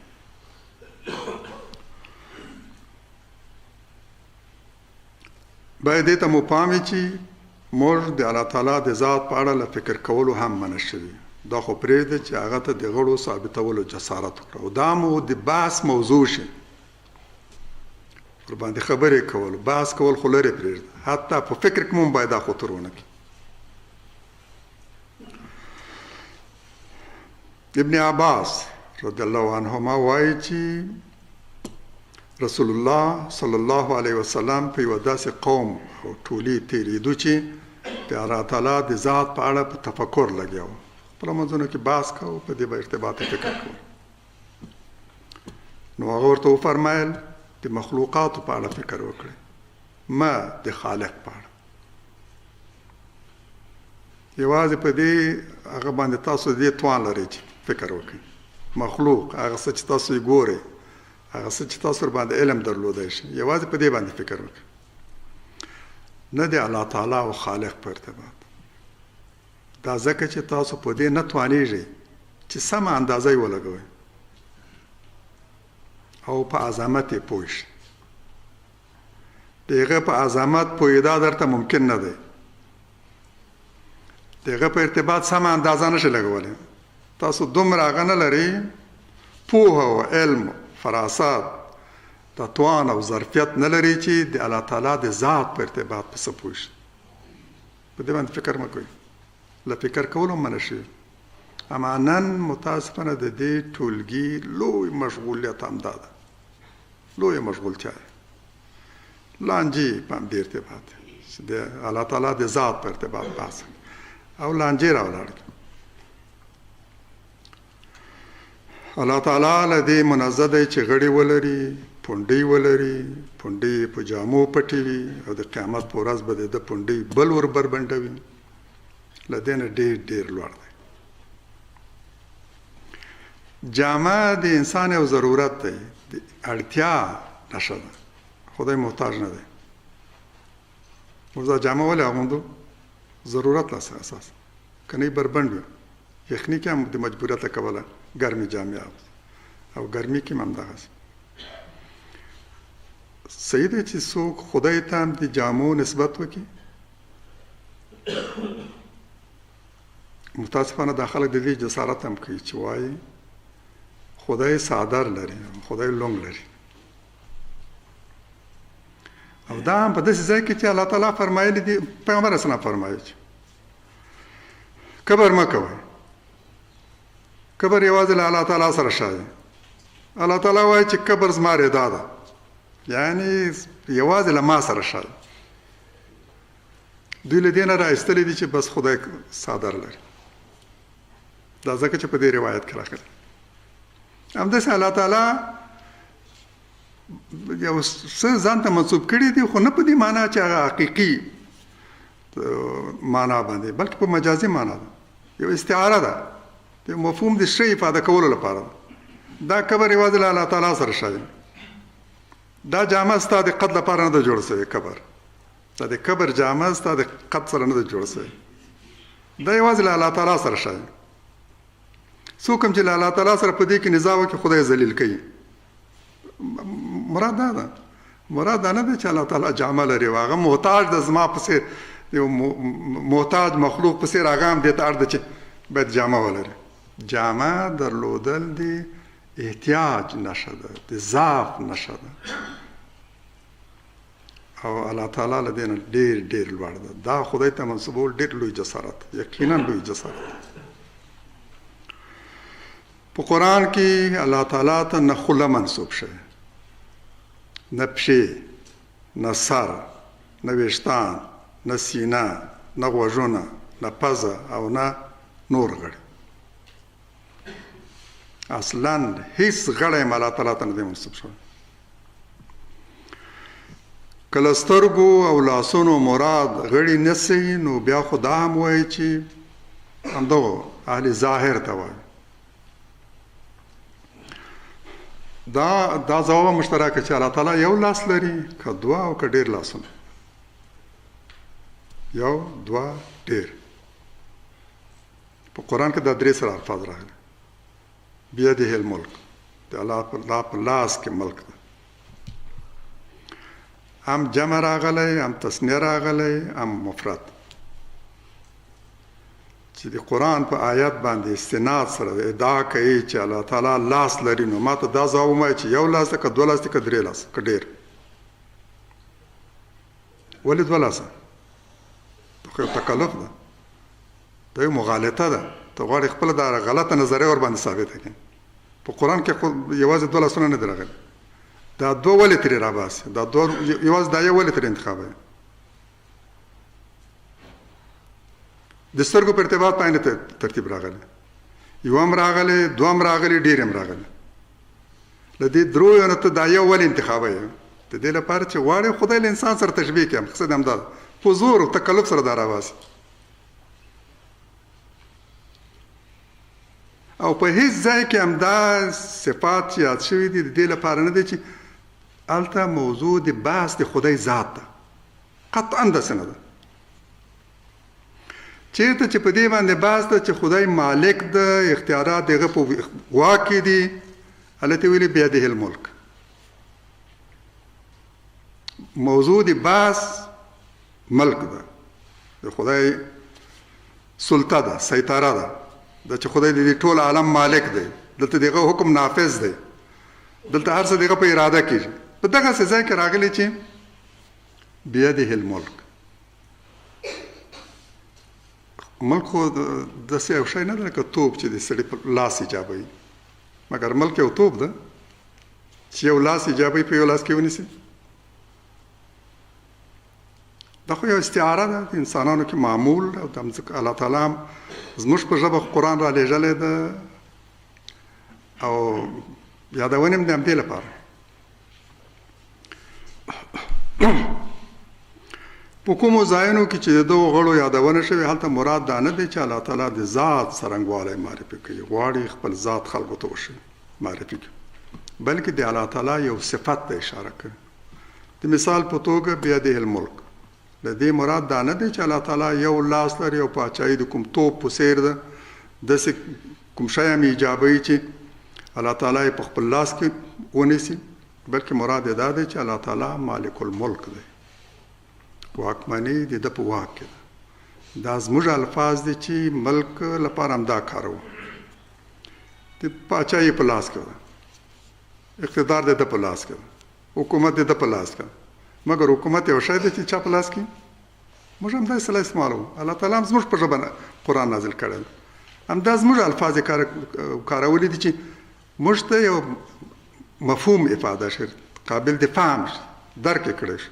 باید دې ته مو پام وي چې موږ د الله تعالی د ذات په اړه له فکر کولو هم منع شوي، دا خو پرېږده چې هغه ته د غړو ثابتولو جسارت وکړو او دا مو د بحث موضوع شي، ورباندې خبرې کول، بحث کول خو لرې پرېږده، حتی په فکر کې مو باید دا خطر ونه کړي. ابن عباس رضی الله عنهما وایي چې رسول الله صلی الله علیه وسلم په یوه داسې قوم او ټولي تېرېدو چې د الله تعالی د ذات په اړه په تفکر لګیا وو، خپلو منځونو کې بحث کاوه، په دې به ارتباط فکر کول. نو هغه ورته وفرمایل د د مخلوقاتو په اړه فکر وکړئ، مه د خالق په اړه. یوازې په دې هغه باندې تاسو دې توان لرئ چې فکر وکړئ. مخلوق هغه څه چې تاسو یې ګورئ، هغه څه چې تاسو ورباندې علم درلودی شي، یوازې په دې باندې فکر وکړئ، نه د الله تعالی او خالق په ارتباط. دا ځکه چې تاسو په دې نه توانیږئ چې سمه اندازه یې ولګوئ او په عظمت یې پوه شئ. د هغه په عظمت پوهېدا درته ممکن نه دی. د هغه په ارتباط سمه اندازه نشئ لګولی. تاسو دومره هغه نه لرئ، پوهه او علم، فراست، د توان او ظرفیت نه لري چې د الله تعالی د ذات په ارتباط په څه پوه شي. په دې باندې فکر مه کوئ، له فکر کولو منع شي. اما نن متاسفانه د دې ټولګي لوی مشغولیت همدا ده، لویه مشغولتیا ده، لانجې په همدې ارتباط دی چې د الله تعالی د ذات په ارتباط بحث او لانجې راولاړ. الله تعالی له دې منزه دی چې غړي ولري، پونډۍ ولري، پونډۍ یې په جامو پټې وي او د قیامت په ورځ به د ده پونډۍ بل ور بربنډوي. له دې نه ډېر ډېر لوړ دی. جامه د انسان یو ضرورت دی، د اړتیا نښه ده، خدای محتاج نه دی. موږ دا جامه ولې اغوندو؟ ضرورت له اساس، که نه بربنډ وي. یخني کې هم د مجبوریت له کبله ګرمې جامې اغوندي او ګرمي کې هم همدغسې. صحیح دی چې څوک خدای ته هم د جامو نسبت وکړي؟ متاسفانه دا خلک د دې جسارت هم کوي چې وایي خدای څادر لري، خدای لونګ لري. او دا هم په داسې ځای کې چې الله تعالی فرمایلي دي، پیغمبر اسلام فرمایي چې کبر مه کوئ، کبر یوازې له الله تعالی سره ښایي. الله تعالی وایي چې کبر زما رضا ده، یعنی یوازې له ما سره ښایي. دوی له دې نه را ایستلي دي چې بس خدای څادر لري، دا ځکه چې په دې روایت کې راغلي. همداسې الله تعالی یو څه ځان ته منسوب کړي دي، خو نه په دې معنا چې هغه حقیقي معنا باندې، بلکې په مجازي معنا ده، یو استعاره ده، د مفهوم د شی افاده کولو لپاره ده. دا قبر یوازې له الله تعالی سره ښایي. دا جامه ستا د قد لپاره نه ده جوړه شوې. قبر دا د قبر جامه ستا د قد سره نه ده جوړه شوې، دا یوازې له الله تعالی سره ښایي. څوک هم چې له الله تعالی سره په دې کې نزاع وکړي، خدای ذلیل کوي. مراد دا ده، مراد دا نه ده چې الله تعالی جامه لري او هغه محتاج ده، زما په څېر یو محتاج مخلوق په څېر هغه هم دې ته اړ ده چې باید جامه ولري. جامه درلودل د احتیاج نښه ده، د ضعف نښه ده، او الله تعالی له دې نه ډېر ډېر لوړ ده. دا خدای ته منسوبول ډېر لوی جسارت، یقینا لوی جسارت. په قرآن کې الله تعالی ته نه خوله منسوب شوې، نه پښې، نه سر، نه ویښتان، نه سینه، نه غوږونه، نه پزه او نه نور غړي. اصلا هیڅ غړی هم الله تعالی ته نه دی منسوب شوی. که له سترګو او لاسونو مراد غړي نه سي، نو بیا خو دا هم وایي چې همدغو اهل ظاهر ته وایي. دا ځواب مشترکه چې الله تعالی یو لاس لري که دوه او که ډېر لاسونه، یو دوه ډېر. په قرآن کې دا درې سره الفاظ راغلي. بیده الملک، د الله په لاس کې ملک ده. هم جمع راغلی، هم تثنیه راغلی، هم مفرد. چې د قرآن په آیت باندې استناد سره ادعا کوي چې الله تعالی لاس لري، نو ماته دا ځواب ووایه چې یو لاس ده که دوه لاس ده که درې لاس که ډېر. ولې دوه لاسه؟ دا خو یو تکلف ده، دا یو مغالطه ده. ته غواړې خپله دا غلطه نظریه ورباندې ثابته کړې. په قرآن کې خو یوازې دوه لاسونه نه دي راغلي. دا دوه ولې ترې راباسي؟ دا دوه یوازې دا یو ولې ترې انتخابوي؟ د سترګو په ارتباط په عین ترتیب راغلی، یو هم راغلی، دوه هم راغلی، ډېر هم راغلی. له دې دریو نه ته دا یو ولې انتخابوې؟ د دې لپاره چې غواړې خدای له انسان سره تشبیه کړي، مقصد همدا ده، په زور او تکلف سره دا راباسي. او په هیڅ ځای کې همدا صفات چې یاد شوي دي د دې لپاره نه دی چې هلته موضوع د بحث د خدای ذات ده، قطعا داسې نه ده. چیرته چې په دې باندې بحث ده چې خدای مالک ده، اختیارات د هغه په واک کې دي، هلته ویلي بیده الملک. موضوع د بحث ملک ده، د خدای سلطه ده، سیطره ده، دا چې خدای د دې ټول عالم مالک دی، دلته د هغه حکم نافذ دی، دلته هر څه د هغه په اراده کېږي. په دغسې ځای کې راغلي چې بیده الملک. ملک خو داسې یو شی نه ده لکه توپ چې د سړي په لاس ایجابوي، مګر ملک یو توپ ده چې یو لاس ایجابوي په یو لاس کې ونیسي. دا خو یو استعاره ده د انسانانو کې معمول، او د مځکه الله تعالی هم زموږ په ژبه قرآن را لېږلی ده او یادونې هم د همدې لپاره. په کومو ځایونو کې چې د دغو غړو یادونه شوې، هلته مراد دا نه دی چې الله تعالی د ذات څرنګوالی معرفي کوي، غواړي خپل ذات خلکو ته وښيي معرفي کوي، بلکې د الله تعالی یو صفت ته اشاره کوي. د مثال په توګه بیده الملک، له دې مراد دا نه دی چې الله تعالی یو لاس لري او پاچاهي د کوم توپ په څېر ده، داسې کوم شی هم ایجابوي چې الله تعالی یې په خپل لاس کې ونیسي، بلکې مراد یې دا دی چې الله تعالی مالک الملک دی، واکمني د ده په واک کې ده. دا زموږ الفاظ دي چې ملک لپاره همدا کاروو، د پاچاهي په لاس کې ده، اقتدار د ده په لاس کې ده، حکومت د ده په لاس کې ده. مګر حکومت یو شی دی چې چا په لاس کې؟ موږ همدا اصطلاح استعمالوو. الله تعالی هم زموږ په ژبه قرآن نازل کړی دی، همدا زموږ الفاظ یې کارولي دي چې موږ ته یو مفهوم افاده شي، قابل د فهم شي، درک یې کړی شي.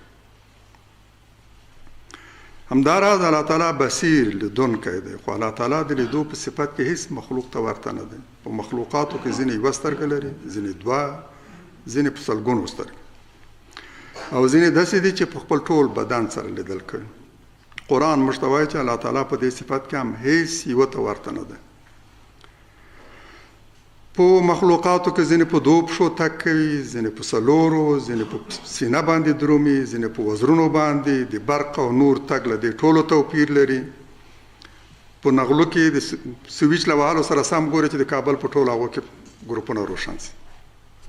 همداراز الله تعالی بصیر لیدونکی دی، خو الله تعالی د لیدو په صفت کې هیڅ مخلوق ته ورته نه دی. په مخلوقاتو کې ځینې یوه سترګه لري، ځینې دوه، ځینې په سلګونو سترګې، او ځینې داسې دي چې په خپل ټول بدن سره لیدل کوي. قرآن موږ ته وایي چې الله تعالی په دې صفت کې هم هیڅ یوه ته ورته نه دی. په مخلوقاتو کې ځینې په دوو پښو تګ کوي، ځینې په څلورو، ځینې په سینه باندې درومي، ځینې په وزرونو باندې. د برق او نور تګ له دې ټولو توپیر لري. په نغلو کې د سویچ له وهلو سره سم ګوري چې د کابل په ټولو هغو کې ګروپونه روښان سي،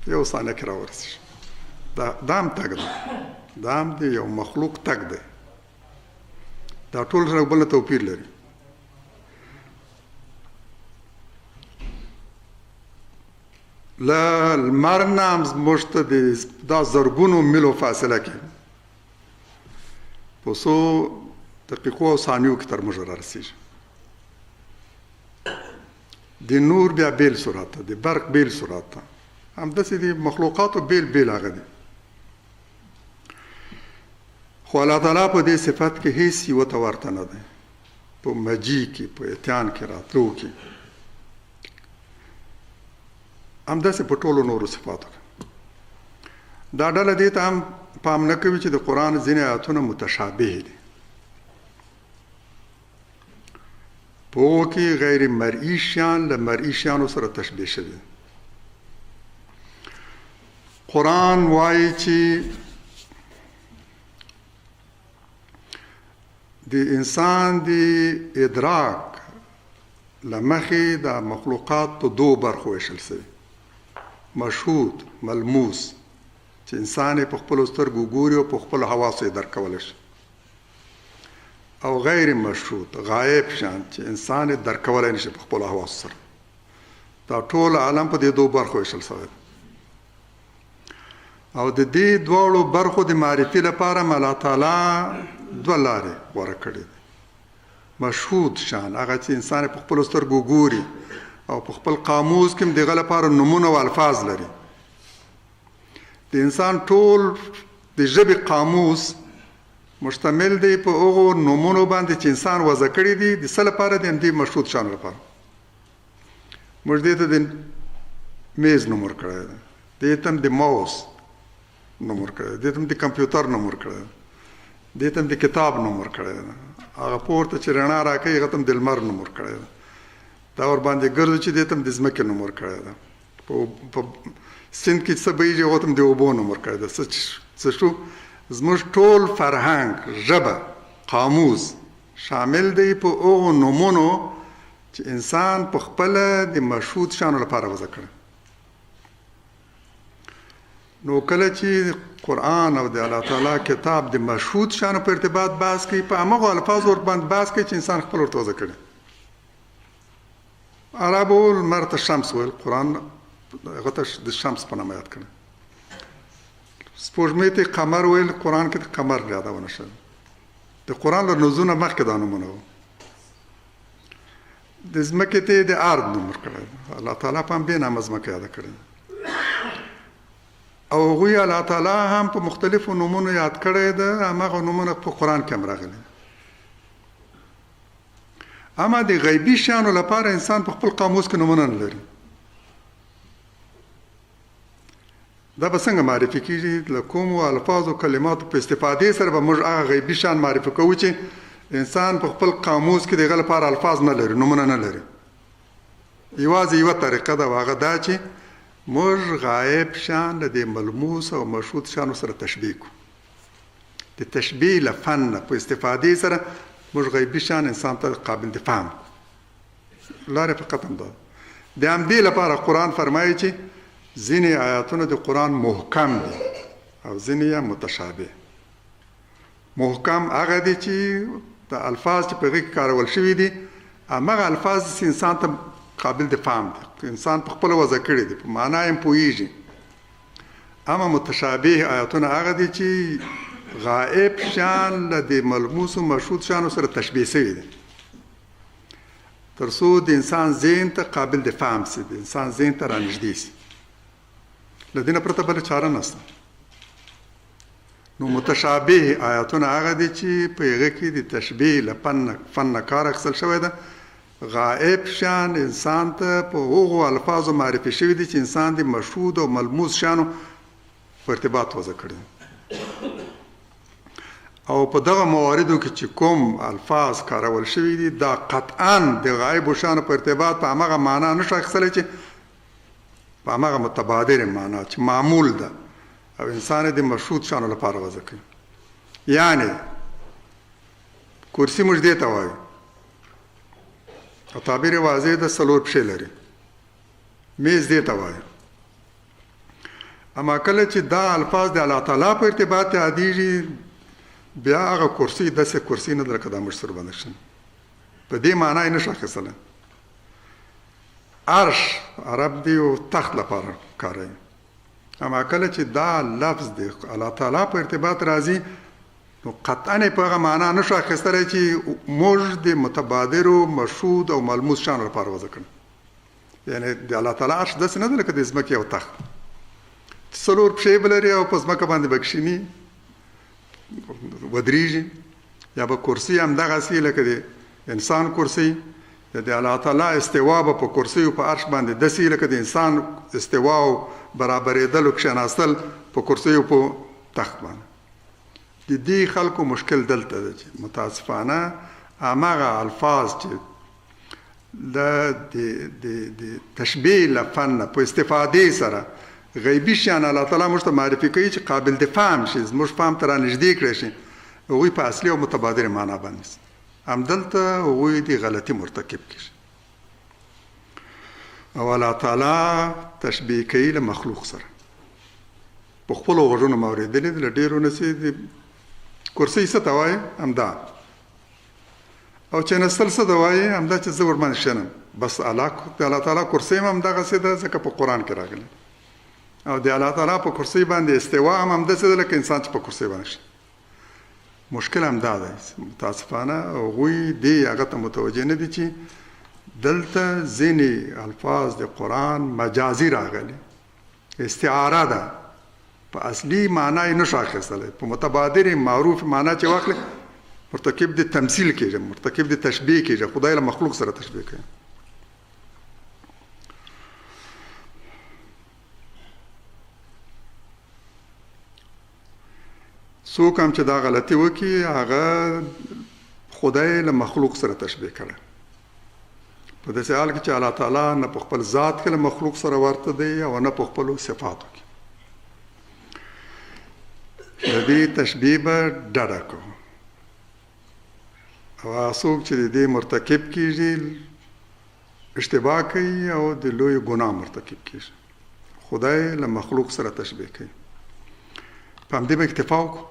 یو ثانیه کې راورسېږي. دا هم تګ دی، دا هم د یو مخلوق تګ دی. دا ټول سره بل نه توپیر لري. له لمر نه هم زموږ ته د دا زرګونو میلو فاصله کې په څو دقیقو او ثانیو کې تر موږ رارسېږي. د نور بیا بېل سرعت ده، د برق بېل سرعت ده، همداسې د مخلوقاتو بېل بېل هغه دي. خو الله تعالی په دې صفت کې هیڅ یوه ته ورته نه دی. په مجی کې، په اتیان کې، راتلو کې، همداسې په ټولو نورو صفاتو کې. دا ډله دې ته هم پام نه کوي چې د قرآن ځینې آیاتونه متشابه دي، په هغو کې غیر مرئی شیان له مرئی شیانو سره تشبیه شوي. قرآن وایي چې د انسان د ادراک له مخې دا مخلوقات په دوو برخو ویشل شوي، مشهود ملموس چې انسان یې په خپلو سترګو ګوري او په خپلو حواسو یې درک کولی شي، او غیر مشهود غایب شان چې انسان یې درک کولی نه شي په خپلو حواسو سره. دا ټول عالم په دې دوو برخو ویشل شوی دی، او د دې دواړو برخو د معرفي لپاره الله تعالی دوه لارې غوره کړې دي. مشهود شان هغه چې انسان په خپلو سترګو ګوري او په خپل قاموس کې هم د هغه لپاره نومونه او الفاظ لري. د انسان ټول د ژبې قاموس مشتمل دی په هغو نومونو باندې چې انسان وضع کړي دي، د څه لپاره؟ د همدې مشهود شان لپاره. موږ دې ته د میز نوم ورکړی دی، دې ته هم د ماوس نوم ورکړی دی، دې ته هم د کمپیوټر نوم ورکړی دی، دې ته هم د کتاب نوم ورکړی دی، هغه پورته چې رڼا راکوي هغه ته هم د لمر نوم ورکړی دی، دا ورباندې ګرځو چې دې ته هم د ځمکې نوم ورکړی دی، په سیند کې څه بهیږي هغو ته هم د اوبو نوم ورکړی دی. څه شو؟ زموږ ټول فرهنګ، ژبه، قاموس شامل دی په هغو نومونو چې انسان په خپله د مشهود شیانو لپاره وضع کړی. نو کله چې قرآن او د الله تعالی کتاب د مشهود شیانو په ارتباط بحث کوي، په همغو الفاظو ورباندې بحث کوي چې انسان خپل ورته وضع کړي. عربو لمر ته شمس ویل، قرآن هغه ته د شمس په نامه یاد کړی. سپوږمۍ ته قمر ویل، قرآن کې د قمر یادونه شوې. د قرآن له نزول نه مخکې دا نومونه وو. د ځمکې ته یې د ارض نوم ورکړی، الله تعالی په همدې نامه ځمکه یاده کړې. او هغوی الله تعالی هم په مختلفو نومونو یاد کړی ده، هماغه نومونه په قرآن کې هم راغلي. اما د غیبي شیانو لپاره انسان په خپل قاموس کې نومونه نه لري. دا به څنګه معرفي کیږي؟ له کومو الفاظو کلماتو په استفادې سره به موږ هغه غیبي شیان معرفي کوو چې انسان په خپل قاموس کې د هغه لپاره الفاظ نه لري، نومونه نه لري؟ یوازې یوه طریقه ده، هغه دا چې موږ غایب شیان له دې ملموس او مشهود شیانو سره تشبیه کړو. د تشبیه له فن نه په استفادې سره موږ غیبي شیان انسان ته قابل د فهم کړو. لاره فقط همدا ده. د همدې لپاره قرآن فرمایي چې ځینې آیاتونه د قرآن محکم دي او ځینې یې متشابه. محکم هغه دي چې د الفاظ چې په هغې کې کارول شوي دي همغه الفاظ چې انسان ته قابل د فهم دي، انسان په خپله وضع کړي دي، په معنا یې هم پوهېږي. اما متشابه آیاتونه هغه دي چې غائب شیان له دې ملموسو مشهود شیانو سره تشبیه شوي دي، تر څو د انسان ذهن ته قابل د فهم سي، د انسان ذهن ته رانږدې سي. له دې نه پرته بله چاره نشته. نو متشابه آیاتونه هغه دي چې په هغه کې د تشبیه له فن نه کار اخیستل شوی ده. غائب شیان انسان ته په هغو الفاظو معرفي شوي دي چې انسان د مشهود او ملموس شیانو په ارتباط وضع کړي. او په دغه مواردو کې چې کوم الفاظ کارول شوي دي دا قطعا د غایبو شیانو په ارتباط په هماغه معنا نه شو اخیستلی چې په هماغه متبادر معنا چې معمول ده او انسان یې د مشهود شیانو لپاره وضع کوي. یعنې کرسي موږ دې ته وایو او تعبیر یې واضح ده، څلور پښې لري. میز دې ته وایو. اما کله چې دا الفاظ د الله تعالی په ارتباط یادېږي بیا هغه کرسي داسې کرسي نه ده لکه دا موږ سره باندې کښېني، په دې معنا یې نه شو اخیستلی. عرش عرب دی یو تخت لپاره کاروي، اما کله چې دا لفظ د الله تعالی په ارتباط راځي نو قطعا یې په هغه معنا نه شو اخیستلی چې موږ د متبادرو مشهود او ملموس شیانو لپاره وضع کړو. یعنې د الله تعالی عرش داسې نه ده لکه د ځمکې یو تخت چې څلور پښې به لري او په ځمکه باندې به کښېني ودرېږي، یا به کرسي همدغسې لکه د انسان کرسي، یا د الله تعالی استوا به په کرسي او په عرش باندې داسې لکه د انسان استوا او برابرېدل او کښېناستل په کرسي او په تخت باندې. د دې خلکو مشکل دلته ده چې متاسفانه هماغه الفاظ چې د تشبیه له فن نه په استفادې سره غیبي شیان الله تعالی موږ ته معرفي کوي چې قابل د فهم شي، زموږ فهم ته رانږدې کړی شي، هغوی په اصلي او متبادر معنا باندې سي. همدلته هغوی د غلطي مرتکب کېږي او الله تعالی تشبیه کوي له مخلوق سره. په خپلو غوږونو مې اورېدلي دي له ډېرو نه چې د کرسۍ څه ته وایي همدا، او چې نستل څه ته وایي همدا چې زه ورباندې کښېنم، بس الله د الله تعالی کرسۍ هم همدغسې ده ځکه په قرآن کې راغلي، او د الله تعالی په کرسۍ باندې استوا هم همداسې ده لکه انسان چې په کرسۍ باندې کښېني. مشکل هم دا دی متاسفانه هغوی دې هغه ته متوجه نه دي چې دلته ځینې الفاظ د قرآن مجازي راغلي، استعاره ده، په اصلي معنا یې نشو اخیستلی، په متبادر معروف معنا چې واخلې مرتکب د تمثیل کېږي، مرتکب د تشبیه کېږي، خدای له مخلوق سره تشبیه کوي. څوک هم چې دا غلطي وکړي، هغه خدای له مخلوق سره تشبیه کړی، په داسې حال کې چې الله تعالی نه په خپل ذات کې له مخلوق سره ورته دی او نه په خپلو صفاتو کې. د دې تشبیه به ډډه کوو، او هغه څوک چې د دې مرتکب کیږي اشتباه کوي او د لوی ګناه مرتکب کیږي. خدای له مخلوق سره تشبیه کوي. په همدې به اکتفا وکړو.